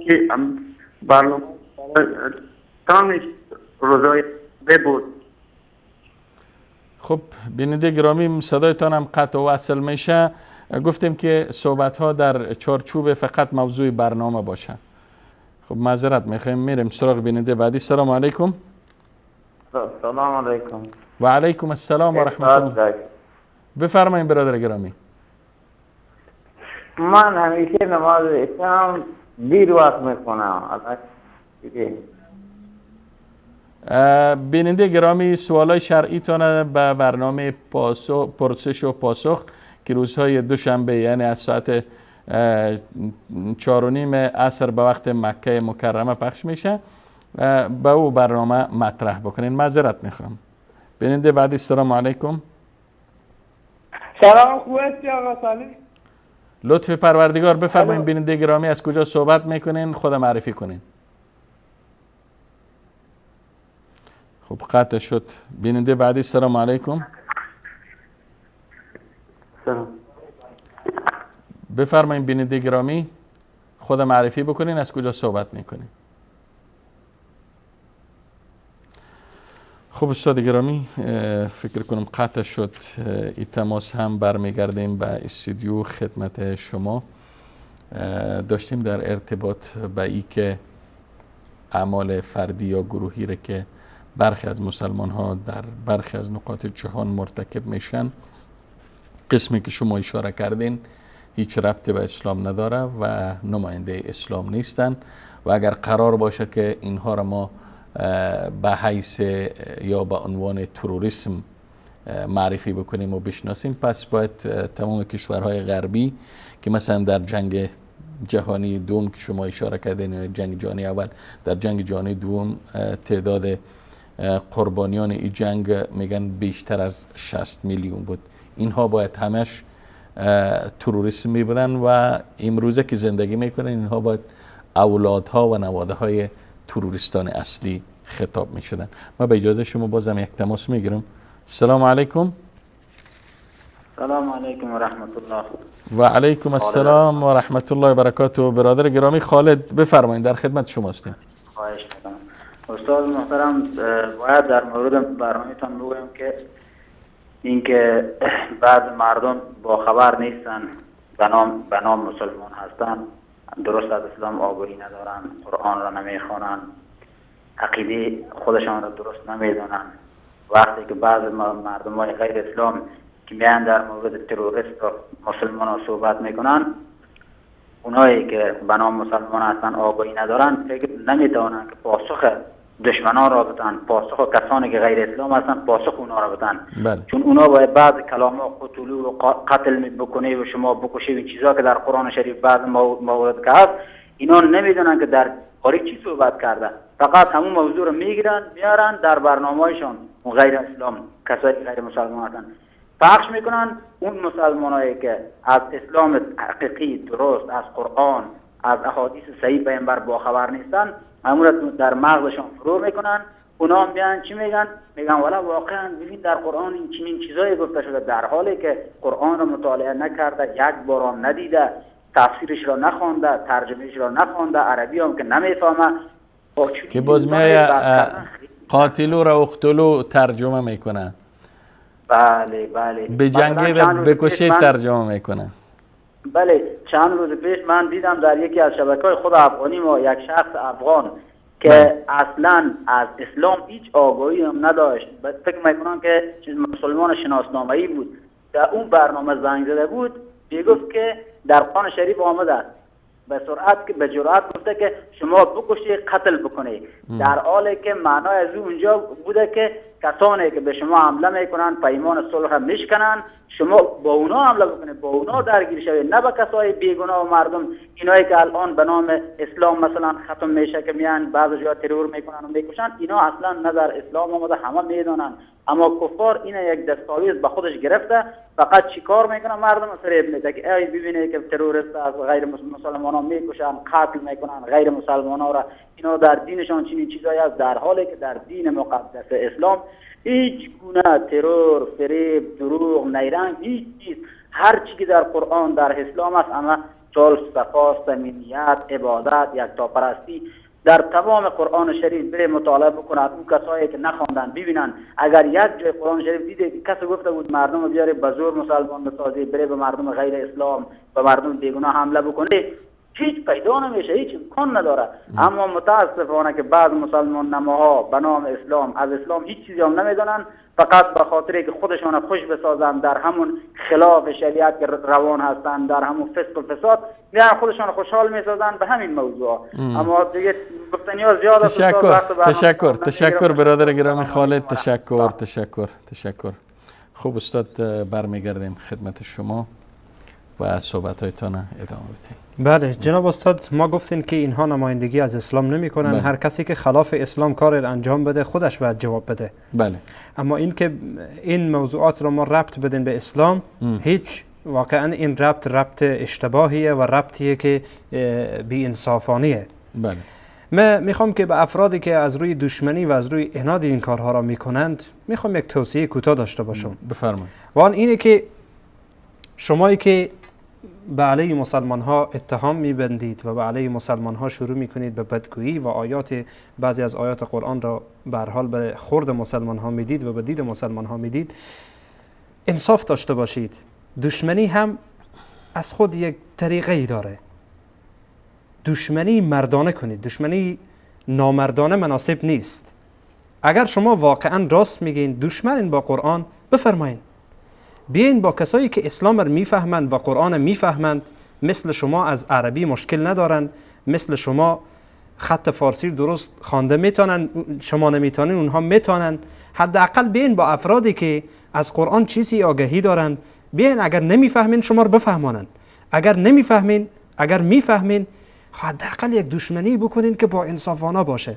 که برنامه تمام روزای بود. خب بیننده گرامی صدایتان هم قطع و وصل میشه. گفتیم که صحبت ها در چارچوب فقط موضوع برنامه باشه. خب معذرت میخوایم، میریم سراغ بیننده بعدی. سلام علیکم. سلام علیکم. و علیکم السلام و رحمت الله. بفرمایید برادر گرامی. من همیشه نماز عشاء دیر وقت میخونم. بیننده گرامی سوالای شرعی تان به برنامه پرسش و پاسخ که روزهای دوشنبه یعنی از ساعت 4:30 عصر به وقت مکه مکرمه پخش میشه به او برنامه مطرح بکنین. معذرت میخوام. بیننده بعدی، السلام علیکم. سلام، خوب هستی آقا صالح؟ لطف پروردگار. بفرمایید بیننده گرامی از کجا صحبت میکنین، خود معرفی کنین. خب قطع شد. بیننده بعدی، السلام علیکم. سلام. بفرمایید بیننده گرامی، خود معرفی بکنین، از کجا صحبت میکنین. خب استاد گرامی فکر کنم قطع شد این تماس. هم برمیگردیم به استودیو خدمت شما. داشتیم در ارتباط به ای که اعمال فردی یا گروهی را که برخی از مسلمان ها در برخی از نقاط جهان مرتکب میشن، قسمی که شما اشاره کردین هیچ ربطی به اسلام نداره و نماینده اسلام نیستن و اگر قرار باشه که اینها را ما به حیث یا به عنوان تروریسم معرفی بکنیم و بشناسیم، پس باید تمام کشورهای غربی که مثلا در جنگ جهانی دوم که شما اشاره کردین، جنگ جهانی اول، در جنگ جهانی دوم تعداد قربانیان این جنگ میگن بیشتر از 60 میلیون بود، اینها باید همش تروریسم می بودن و امروزه که زندگی میکنن اینها باید اولادها و نواده های تروریستان اصلی خطاب می شدن. ما به اجازه شما بازم یک تماس میگیرم. سلام علیکم. سلام علیکم و رحمت الله. و علیکم السلام و رحمت الله و برکاته. برادر گرامی خالد بفرمایید، در خدمت شما هستیم. خواهش میکنم استاد محترم. باید در مورد برنامه‌تان بگویم که اینکه بعض مردم با خبر نیستن، به نام مسلمان هستن، درست از اسلام آگاهی ندارن، قرآن را نمیخوانن، عقیده خودشان را درست نمیدانن. وقتی که بعض مردم های غیر اسلام که میان در مورد تروریست و مسلمان ها صحبت میکنن، اونایی که به نام مسلمان هستن آگاهی ندارن، فکر نمیتوانن که پاسخ دشمنان را بدن، پاسخ کسانی که غیر اسلام هستن پاسخ اونا را بدن. بله. چون اونا باید بعض کلام ها قتلو و قتل بکنه و شما بکشه و چیزا که در قرآن شریف بعض موارد که هست، اینا نمیدونن که در باره چی صحبت کرده. فقط همون موضوع رو میگیرن میارن در برنامه‌هایشان، اون غیر اسلام، کسایی که غیر مسلمان هستن پخش میکنن. اون مسلمانایی که از اسلام حقیقی درست، از قرآن، از احادیث صحیح پیامبر باخبر نیستن، همون رو در مغزشان فرو میکنن. اونا هم بیان چی میگن؟ میگن والا واقعا ببین در قرآن این چنین چیزایی گفته شده، در حالی که قرآن رو مطالعه نکرده، یک بار هم ندیده، تفسیرش را نخوانده، ترجمهش را نخوانده، عربی هم که نمیفهمه. که باز میایه قاتلو را اقتلو ترجمه میکنه. بله بله. به جنگی بکشید ترجمه میکنه. بله، چند روز پیش من دیدم در یکی از شبکه‌های خود افغانی ما یک شخص افغان که اصلا از اسلام هیچ آگاهی هم نداشت، فکر میکنم که مسلمان شناسنامه‌ای بود، در اون برنامه زنگ زده بود، میگفت که در قرآن شریف آمده است، به سرعت که به جرأت گفته که شما بکشی قتل بکنی، در حالی که معنای از اونجا بوده که کسانی که به شما حمله میکنن، پیمان صلح میشکنن، شما با اونا حمله بکنید، با اونا درگیر شوید، نه با کسای بیگناه و مردم. اینایی که الان به نام اسلام مثلا ختم میشه که میان بعضی جا ترور میکنن و میکشن، اینا اصلا نه در اسلام آمده، همه میدونن. اما کفار اینا یک دستاویز به خودش گرفته، فقط چیکار میکنن؟ مردم فریب میده که ای ببینید که تروریست از غیر مسلمان ها میکشن، قتل میکنن غیر مسلمان ها را، اینا در دینشان چنین چیزایی است، در حالی که در دین مقدس اسلام هیچ گونه ترور، فریب، دروغ، نیرنگ، هیچ چیز، هر چیزی که در قرآن در اسلام است اما صلح، صفا، صمیمیت، عبادت، یکتاپرستی در تمام قرآن شریف بره مطالعه بکنند. اون کسایی که نخواندن ببینن، اگر یک جای قرآن شریف دیده که کسی گفته بود مردم بیاره به زور مسلمان بسازی، بره به مردم غیر اسلام، به مردم بیگناه حمله بکنه، هیچ پیدا نمیشه، هیچ امکان نداره. اما متاسفانه که بعض مسلمان نماها به نام اسلام از اسلام هیچ چیزی هم نمیدونن، فقط به خاطر که خودشان خوش بسازن در همون خلاف شریعت که روان هستن، در همون فسق و فساد میان خودشان خوشحال میسازن به همین موضوع. اما دیگه گفتنی ها زیاد است. تشکر تشکر برادر گرامی خالد، تشکر تشکر تشکر. خوب استاد، برمیگردیم خدمت شما و صحبت‌هایتان ادامه بدیم. بله جناب استاد، ما گفتیم که اینها نمایندگی از اسلام نمی کنن. بله. هر کسی که خلاف اسلام کار انجام بده خودش باید جواب بده. بله. اما این که این موضوعات رو ما ربط بدیم به اسلام، هیچ، واقعا این ربط اشتباهیه و ربطیه که بی انصافانیه. بله. من میخوام که به افرادی که از روی دشمنی و از روی عناد این کارها را میکنند، میخوام یک توصیه کوتاه داشته باشم. بفرمایید. و آن اینه که شمایی که به علیه مسلمان ها اتهام میبندید و به علیه مسلمان ها شروع میکنید به بدگویی و آیات، بعضی از آیات قرآن را به هر حال به خورد مسلمان ها میدید و به دید مسلمان ها میدید، انصاف داشته باشید. دشمنی هم از خود یک طریقه ای داره. دشمنی مردانه کنید، دشمنی نامردانه مناسب نیست. اگر شما واقعا راست میگین، دشمنین با قرآن، بفرمایین بیاین با کسایی که اسلام را میفهمند و قرآن میفهمند، مثل شما از عربی مشکل ندارند، مثل شما خط فارسی درست خوانده میتونن، شما نمیتونین اونها میتونن، حداقل بیاین با افرادی که از قرآن چیزی آگاهی دارند، بیاین اگر نمیفهمین شما رو بفهمانند، اگر نمیفهمین، اگر میفهمین حداقل یک دشمنی بکنین که با انصافانه باشه،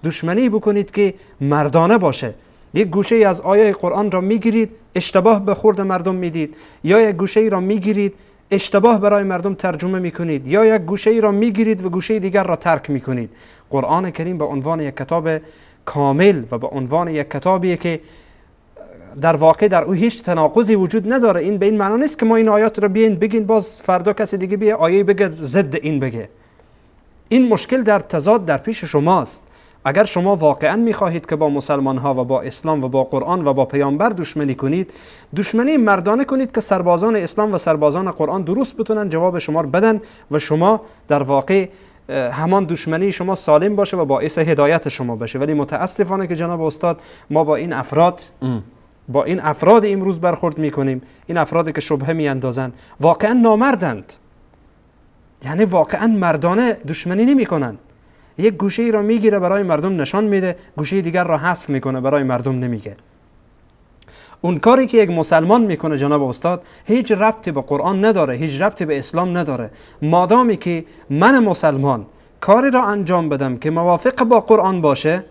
دشمنی بکنید که مردانه باشه، یک گوشه از آیه قرآن را میگیرید اشتباه به خورد مردم میدید، یا یک گوشه را میگیرید اشتباه برای مردم ترجمه میکنید، یا یک گوشه ای را میگیرید و گوشه دیگر را ترک میکنید. قرآن کریم به عنوان یک کتاب کامل و به عنوان یک کتابی که در واقع در او هیچ تناقضی وجود نداره، این به این معنا نیست که ما این آیات را بیاین بگین باز فردا کسی دیگه بیه آیه بگه ضد این بگه. این مشکل در تضاد در پیش شماست. اگر شما واقعا میخواهید که با مسلمان ها و با اسلام و با قرآن و با پیامبر دشمنی کنید، دشمنی مردانه کنید که سربازان اسلام و سربازان قرآن درست بتونن جواب شما رو بدن و شما در واقع همان دشمنی شما سالم باشه و باعث هدایت شما بشه. ولی متاسفانه که جناب استاد ما با این افراد با این افراد امروز برخورد میکنیم، این افرادی که شبهه میاندازند واقعا نامردند، یعنی واقعا مردانه دشمنی نمیکنند. یک گوشه ای را میگیره برای مردم نشان میده، گوشه دیگر را حذف میکنه برای مردم نمیگه. اون کاری که یک مسلمان میکنه جناب استاد هیچ ربطی به قرآن نداره، هیچ ربطی به اسلام نداره. مادامی که من مسلمان کاری را انجام بدم که موافق با قرآن باشه،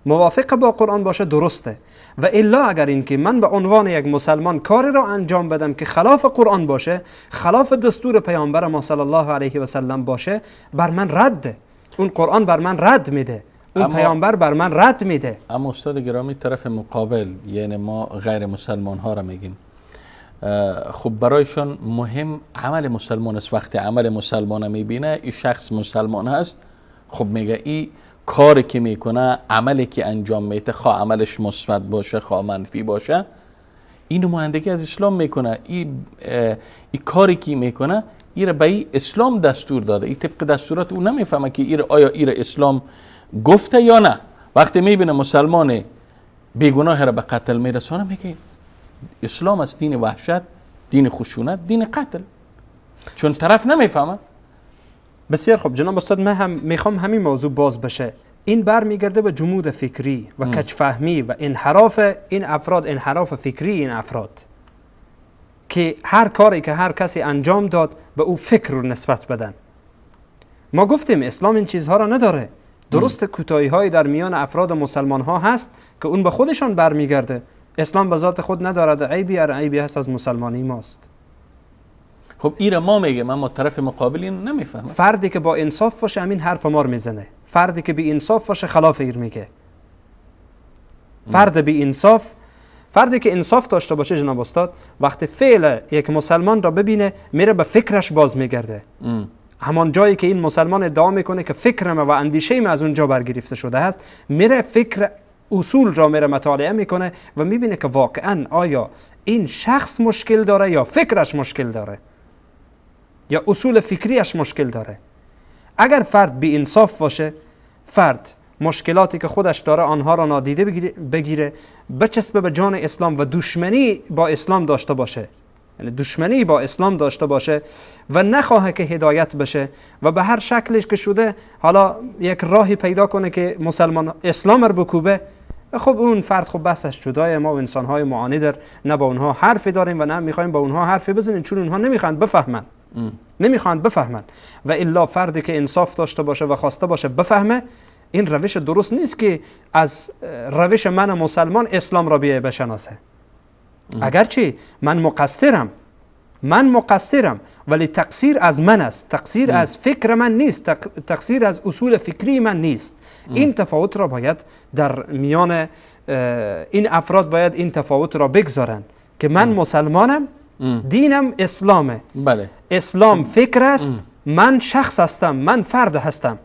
موافق با قرآن باشه درسته، و الا اگر اینکه من به عنوان یک مسلمان کاری را انجام بدم که خلاف قرآن باشه، خلاف دستور پیامبر ما صلی الله علیه و سلم باشه، بر من رده. اون قرآن بر من رد میده، اون پیامبر بر من رد میده. اما استاد گرامی طرف مقابل، یعنی ما غیر مسلمان ها را میگیم، خب برایشان مهم عمل مسلمان است. وقتی عمل مسلمان میبینه این شخص مسلمان هست، خب میگه این کاری که میکنه، عملی که انجام میده، خواه عملش مثبت باشه خواه منفی باشه، این نمایندگی از اسلام میکنه. این کاری که میکنه ایره به اسلام دستور داده، این طبق دستورات او نمیفهمه که ایره آیا ایره اسلام گفته یا نه. وقتی میبینه مسلمان بیگناه را به قتل میرسانه، میگه اسلام است دین وحشت، دین خشونت، دین قتل، چون طرف نمیفهمه. بسیار خوب جناب استاد، من هم میخوام همین موضوع باز بشه. این برمیگرده به جمود فکری و کجفهمی و انحراف این افراد، انحراف فکری این افراد که هر کاری که هر کسی انجام داد به او فکر رو نسبت بدن. ما گفتیم اسلام این چیزها را نداره. درست کوتاهی های در میان افراد مسلمان ها هست که اون به خودشان برمیگرده. اسلام به ذات خود ندارد عیبی، ار عیبی هست از مسلمانی ماست. خب ایره ما میگه، اما طرف مقابل این نمیفهمه. فردی که با انصاف باشه همین حرف ما رو میزنه، فردی که بی انصاف باشه خلاف ایر میگه. فرد بی انصاف، فردی که انصاف داشته باشه جناب استاد، وقتی فعل یک مسلمان را ببینه میره به فکرش باز میگرده. همان جایی که این مسلمان ادعا میکنه که فکر ما و اندیشه ما از اونجا برگرفته شده است، میره فکر اصول را میره مطالعه میکنه و میبینه که واقعا آیا این شخص مشکل داره یا فکرش مشکل داره یا اصول فکریش مشکل داره. اگر فرد بی انصاف باشه، فرد مشکلاتی که خودش داره آنها را نادیده بگیره، بچسبه به جان اسلام و دشمنی با اسلام داشته باشه، یعنی دشمنی با اسلام داشته باشه و نخواه که هدایت بشه و به هر شکلش که شده حالا یک راهی پیدا کنه که مسلمان اسلام رو بکوبه، خب اون فرد خب بحثش جدای. ما و انسان‌های معاند نه با اونها حرفی داریم و نه میخوایم با اونها حرفی بزنیم، چون اونها نمیخوان بفهمن، نمیخوان بفهمن. و الا فردی که انصاف داشته باشه و خواسته باشه بفهمه، این روش درست نیست که از روش من مسلمان اسلام را بیای بشناسه. اگرچه من مقصرم، من مقصرم، ولی تقصیر از من است، تقصیر از فکر من نیست، تقصیر از اصول فکری من نیست. این تفاوت را باید در میان این افراد باید این تفاوت را بگذارن که من مسلمانم، دینم اسلامه، بله. اسلام فکر است، من شخص هستم، من فرد هستم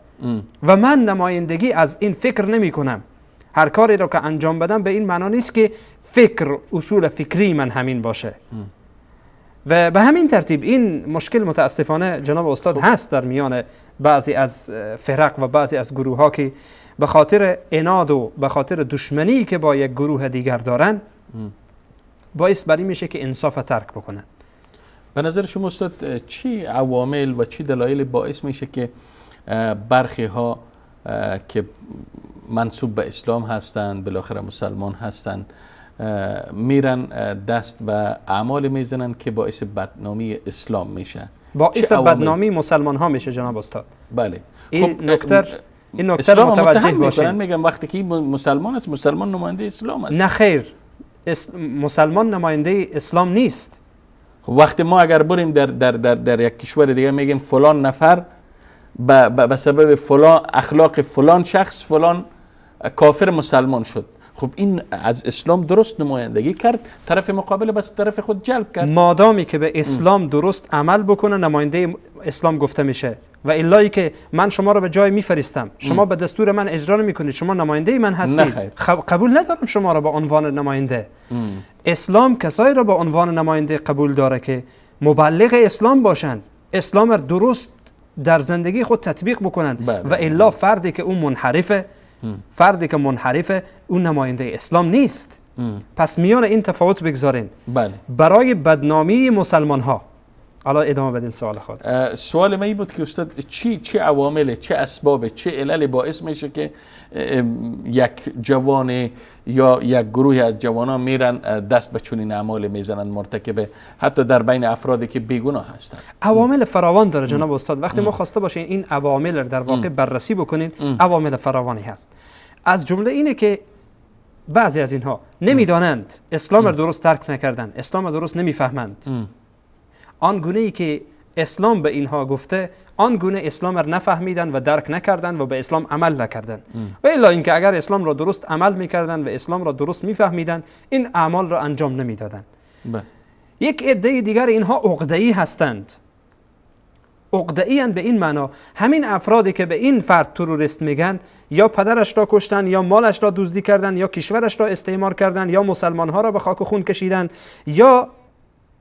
و من نمایندگی از این فکر نمی کنم. هر کاری را که انجام بدم به این معنا نیست که فکر اصول فکری من همین باشه. و به همین ترتیب این مشکل متاسفانه جناب استاد هست در میان بعضی از فرق و بعضی از گروه ها که به خاطر عناد و به خاطر دشمنی که با یک گروه دیگر دارن باعث بر این میشه که انصاف ترک بکنن. به نظر شما استاد چی عوامل و چی دلایل باعث میشه که برخی ها که منسوب به اسلام هستند، بالاخره مسلمان هستند، میرن دست به اعمال میزنن که باعث بدنامی اسلام میشه، باعث بدنامی مسلمان ها میشه جناب استاد؟ بله. این نکته این نکته رو متوجه باشین. میگم وقتی که مسلمان است، مسلمان نماینده اسلام است. نه خیر، مسلمان نماینده اسلام نیست. خب وقتی ما اگر بریم در در در در یک کشور دیگه میگیم فلان نفر به سبب فلان اخلاق فلان شخص فلان کافر مسلمان شد، خب این از اسلام درست نمایندگی کرد، طرف مقابل به طرف خود جلب کرد. مادامی که به اسلام درست عمل بکنه نماینده اسلام گفته میشه، و الایی که من شما رو به جای میفرستم، شما به دستور من اجرا نمیکنید، شما نماینده من هستید، قبول ندارم شما رو به عنوان نماینده. اسلام کسایی رو به عنوان نماینده قبول داره که مبلغ اسلام باشند، اسلام رو درست در زندگی خود تطبیق بکنن. و الا فردی که اون منحرفه، فردی که منحرفه اون نماینده اسلام نیست. پس میان این تفاوت بگذارین. بله. برای بدنامی مسلمان ها. حالا ادامه بدین سوال خود. سوال من این بود که استاد چه عوامل، چه اسباب، چه علل باعث میشه که یک جوان یا یک گروه از جوانان میرن دست به چنین اعمال میزنن، مرتکب حتی در بین افرادی که بیگناه هستند؟ عوامل فراوان داره جناب استاد. وقتی ما خواسته باشین این عوامل رو در واقع بررسی بکنین، عوامل فراوانی هست. از جمله اینه که بعضی از اینها نمیدانند، اسلام رو درست درک نکردن، اسلام رو درست نمیفهمند. آن گونه ای که اسلام به اینها گفته، آن گونه اسلام را نفهمیدن و درک نکردن و به اسلام عمل نکردن. و الا اینکه اگر اسلام را درست عمل میکردن و اسلام را درست میفهمیدن، این اعمال را انجام نمیدادن. یک عده دیگر اینها عقده‌ای هستند. عقده‌ای به این معنا، همین افرادی که به این فرد تروریست میگن، یا پدرش را کشتن، یا مالش را دزدی کردن، یا کشورش را استعمار کردن، یا مسلمانها را به خاک و خون کشیدن، یا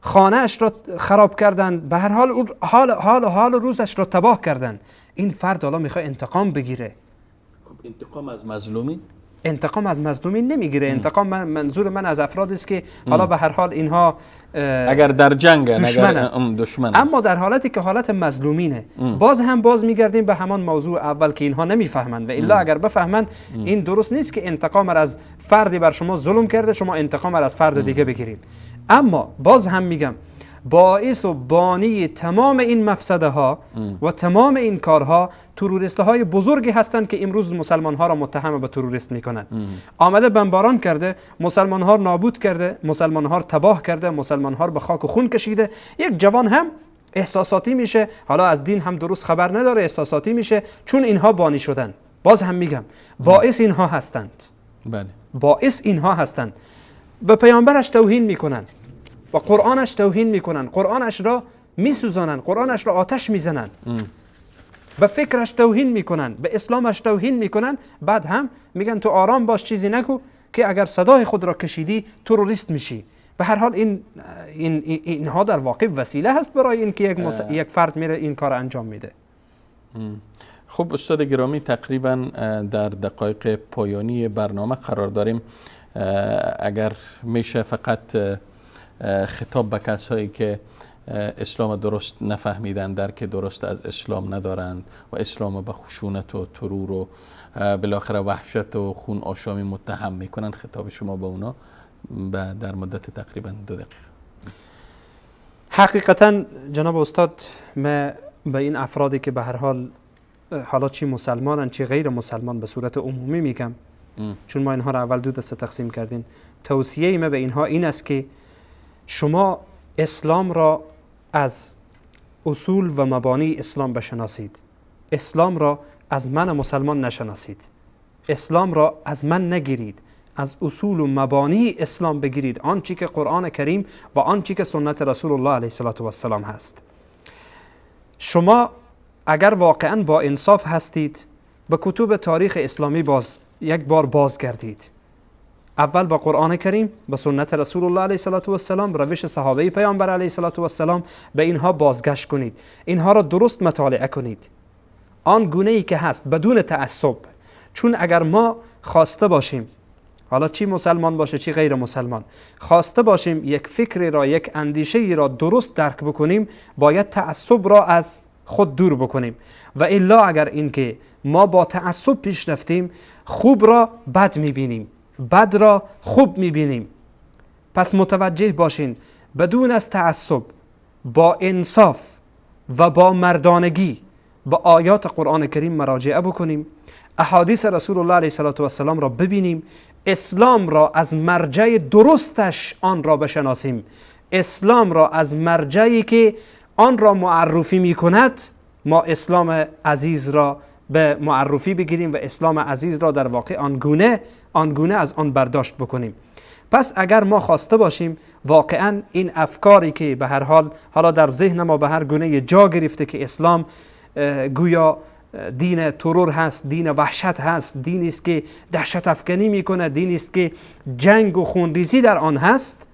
خانه اش را خراب کردن، به هر حال حال روزش را تباه کردن. این فرد حالا میخواد انتقام بگیره. خب انتقام از مظلومین؟ انتقام از مظلومین نمیگیره. انتقام منظور من از افراد است که حالا به هر حال اینها اگر در جنگ دشمنن، اما در حالتی که حالت مظلومینه، باز هم باز میگردیم به همان موضوع اول که اینها نمیفهمند. و الا اگر بفهمند این درست نیست که انتقام از فردی بر شما ظلم کرده، شما انتقام از فرد دیگه بگیرید. اما باز هم میگم باعث و بانی تمام این مفسده ها و تمام این کارها تروریست های بزرگی هستند که امروز مسلمان ها را متهم به تروریست میکنند. آمده بمباران کرده، مسلمان ها را نابود کرده، مسلمان ها را تباه کرده، مسلمان ها را به خاک و خون کشیده. یک جوان هم احساساتی میشه، حالا از دین هم درست خبر نداره، احساساتی میشه، چون اینها بانی شدن. باز هم میگم باعث اینها هستند. بله. باعث اینها هستند. به پیامبرش توهین میکنن، و قرآنش توهین میکنن، قرآنش را میسوزانن، قرآنش را آتش میزنن، به فکرش توهین میکنن، به اسلامش توهین میکنن. بعد هم میگن تو آرام باش، چیزی نگو که اگر صدای خود را کشیدی تروریست میشی. به هر حال این این اینها در واقع وسیله هست برای اینکه یک فرد میره این کار انجام میده. خب استاد گرامی، تقریبا در دقایق پایانی برنامه قرار داریم. اگر میشه فقط خطاب به کسایی که اسلام درست نفهمیدن، درک درست از اسلام ندارند و اسلام به خشونت و ترور و بالاخره وحشت و خون آشامی متهم میکنن، خطاب شما به اونا در مدت تقریبا 2 دقیقه. حقیقتا جناب استاد، ما به این افرادی که به هر حال حالا چی مسلمانن چی غیر مسلمان به صورت عمومی میگم، چون ما اینها را اول 2 دسته تقسیم کردیم، توصیه ما به اینها این است که شما اسلام را از اصول و مبانی اسلام بشناسید. اسلام را از من مسلمان نشناسید، اسلام را از من نگیرید، از اصول و مبانی اسلام بگیرید، آنچه که قرآن کریم و آنچه که سنت رسول الله علیه الصلاة والسلام هست. شما اگر واقعا با انصاف هستید، به کتب تاریخ اسلامی باز یک بار بازگردید. اول با قرآن کریم، به سنت رسول الله علیه الصلاة والسلام، روش صحابه پیامبر علیه الصلاة والسلام، به اینها بازگشت کنید، اینها را درست مطالعه کنید آن گونه ای که هست، بدون تعصب. چون اگر ما خواسته باشیم، حالا چی مسلمان باشه چی غیر مسلمان، خواسته باشیم یک فکر را، یک اندیشه ای را درست درک بکنیم، باید تعصب را از خود دور بکنیم. و الا اگر اینکه ما با تعصب پیش رفتیم، خوب را بد میبینیم، بد را خوب میبینیم. پس متوجه باشین، بدون از تعصب، با انصاف و با مردانگی به آیات قرآن کریم مراجعه بکنیم، احادیث رسول الله علیه الصلاة والسلام را ببینیم، اسلام را از مرجع درستش آن را بشناسیم، اسلام را از مرجعی که آن را معرفی می کند ما اسلام عزیز را به معرفی بگیریم و اسلام عزیز را در واقع آنگونه از آن برداشت بکنیم. پس اگر ما خواسته باشیم واقعا این افکاری که به هر حال حالا در ذهن ما به هر گونه جا گرفته که اسلام گویا دین ترور هست، دین وحشت هست، دینی است که دهشت افکنی میکنه، دینی است که جنگ و خونریزی در آن هست،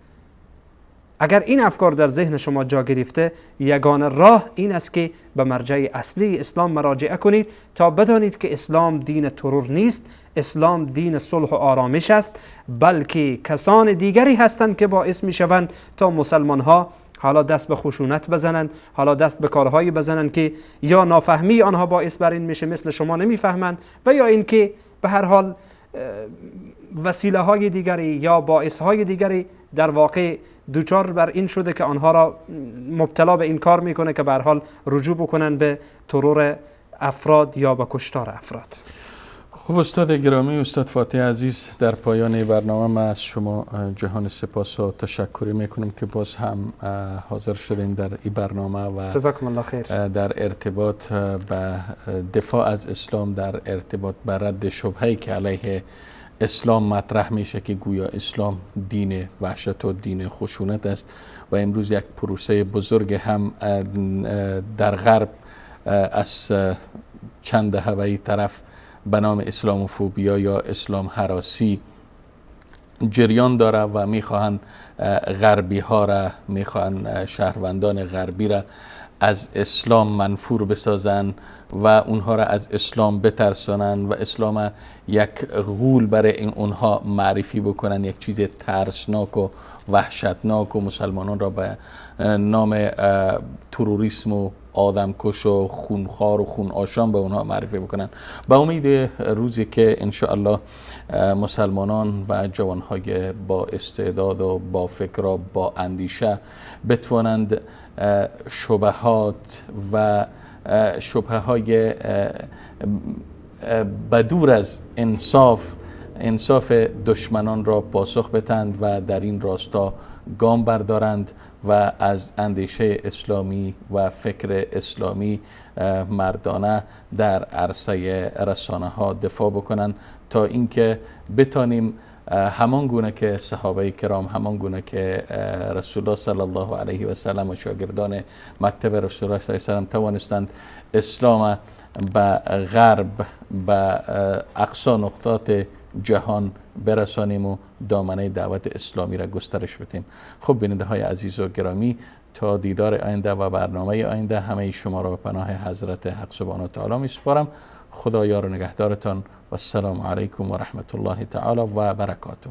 اگر این افکار در ذهن شما جا گرفته، یگانه راه این است که به مرجع اصلی اسلام مراجعه کنید تا بدانید که اسلام دین ترور نیست، اسلام دین صلح و آرامش است، بلکه کسان دیگری هستند که باعث میشوند تا مسلمان ها حالا دست به خشونت بزنن، حالا دست به کارهایی بزنن که یا نافهمی آنها باعث بر این میشه، مثل شما نمیفهمند، و یا اینکه به هر حال وسیله های دیگری یا باعث های دیگری در واقع دوچار بر این شده که آنها را مبتلا به این کار میکنه که به هر حال رجوع بکنن به ترور افراد یا به کشتار افراد. خب استاد گرامی، استاد فاتح عزیز، در پایان برنامه من از شما جهان سپاس و تشکری میکنم که باز هم حاضر شدین در این برنامه و جزاکم الله خیر در ارتباط به دفاع از اسلام، در ارتباط به رد شبهه‌ای که علیه اسلام مطرح میشه که گویا اسلام دین وحشت و دین خشونت است و امروز یک پروسه بزرگ هم در غرب از چند دهه طرف به نام اسلاموفوبیا یا اسلام هراسی جریان داره و میخواهند غربی ها را، میخواهند شهروندان غربی را از اسلام منفور بسازن و اونها را از اسلام بترسانن و اسلام یک غول برای این اونها معرفی بکنن، یک چیز ترسناک و وحشتناک و مسلمانان را به نام تروریسم و آدمکش و خونخوار و خون آشام به اونها معرفی بکنن. به امید روزی که انشاءالله مسلمانان و جوانهای با استعداد و با فکر و با اندیشه بتوانند شبهات و شبهه های بدور از انصاف دشمنان را پاسخ بدهند و در این راستا گام بردارند و از اندیشه اسلامی و فکر اسلامی مردانه در عرصه رسانه ها دفاع بکنند تا اینکه بتانیم همان گونه که صحابه کرام، همان گونه که رسول الله صلی الله علیه و سلم و شاگردان مکتب رسول الله صلی الله علیه و سلم توانستند اسلام به غرب، به اقصا نقاط جهان برسانیم و دامنه دعوت اسلامی را گسترش بدیم. خب بیننده های عزیز و گرامی، تا دیدار آینده و برنامه آینده همه شما را به پناه حضرت حق سبحانه و تعالی می سپارم. خدا یار و نگهدارتان و السلام علیکم و رحمت الله تعالی و برکاته.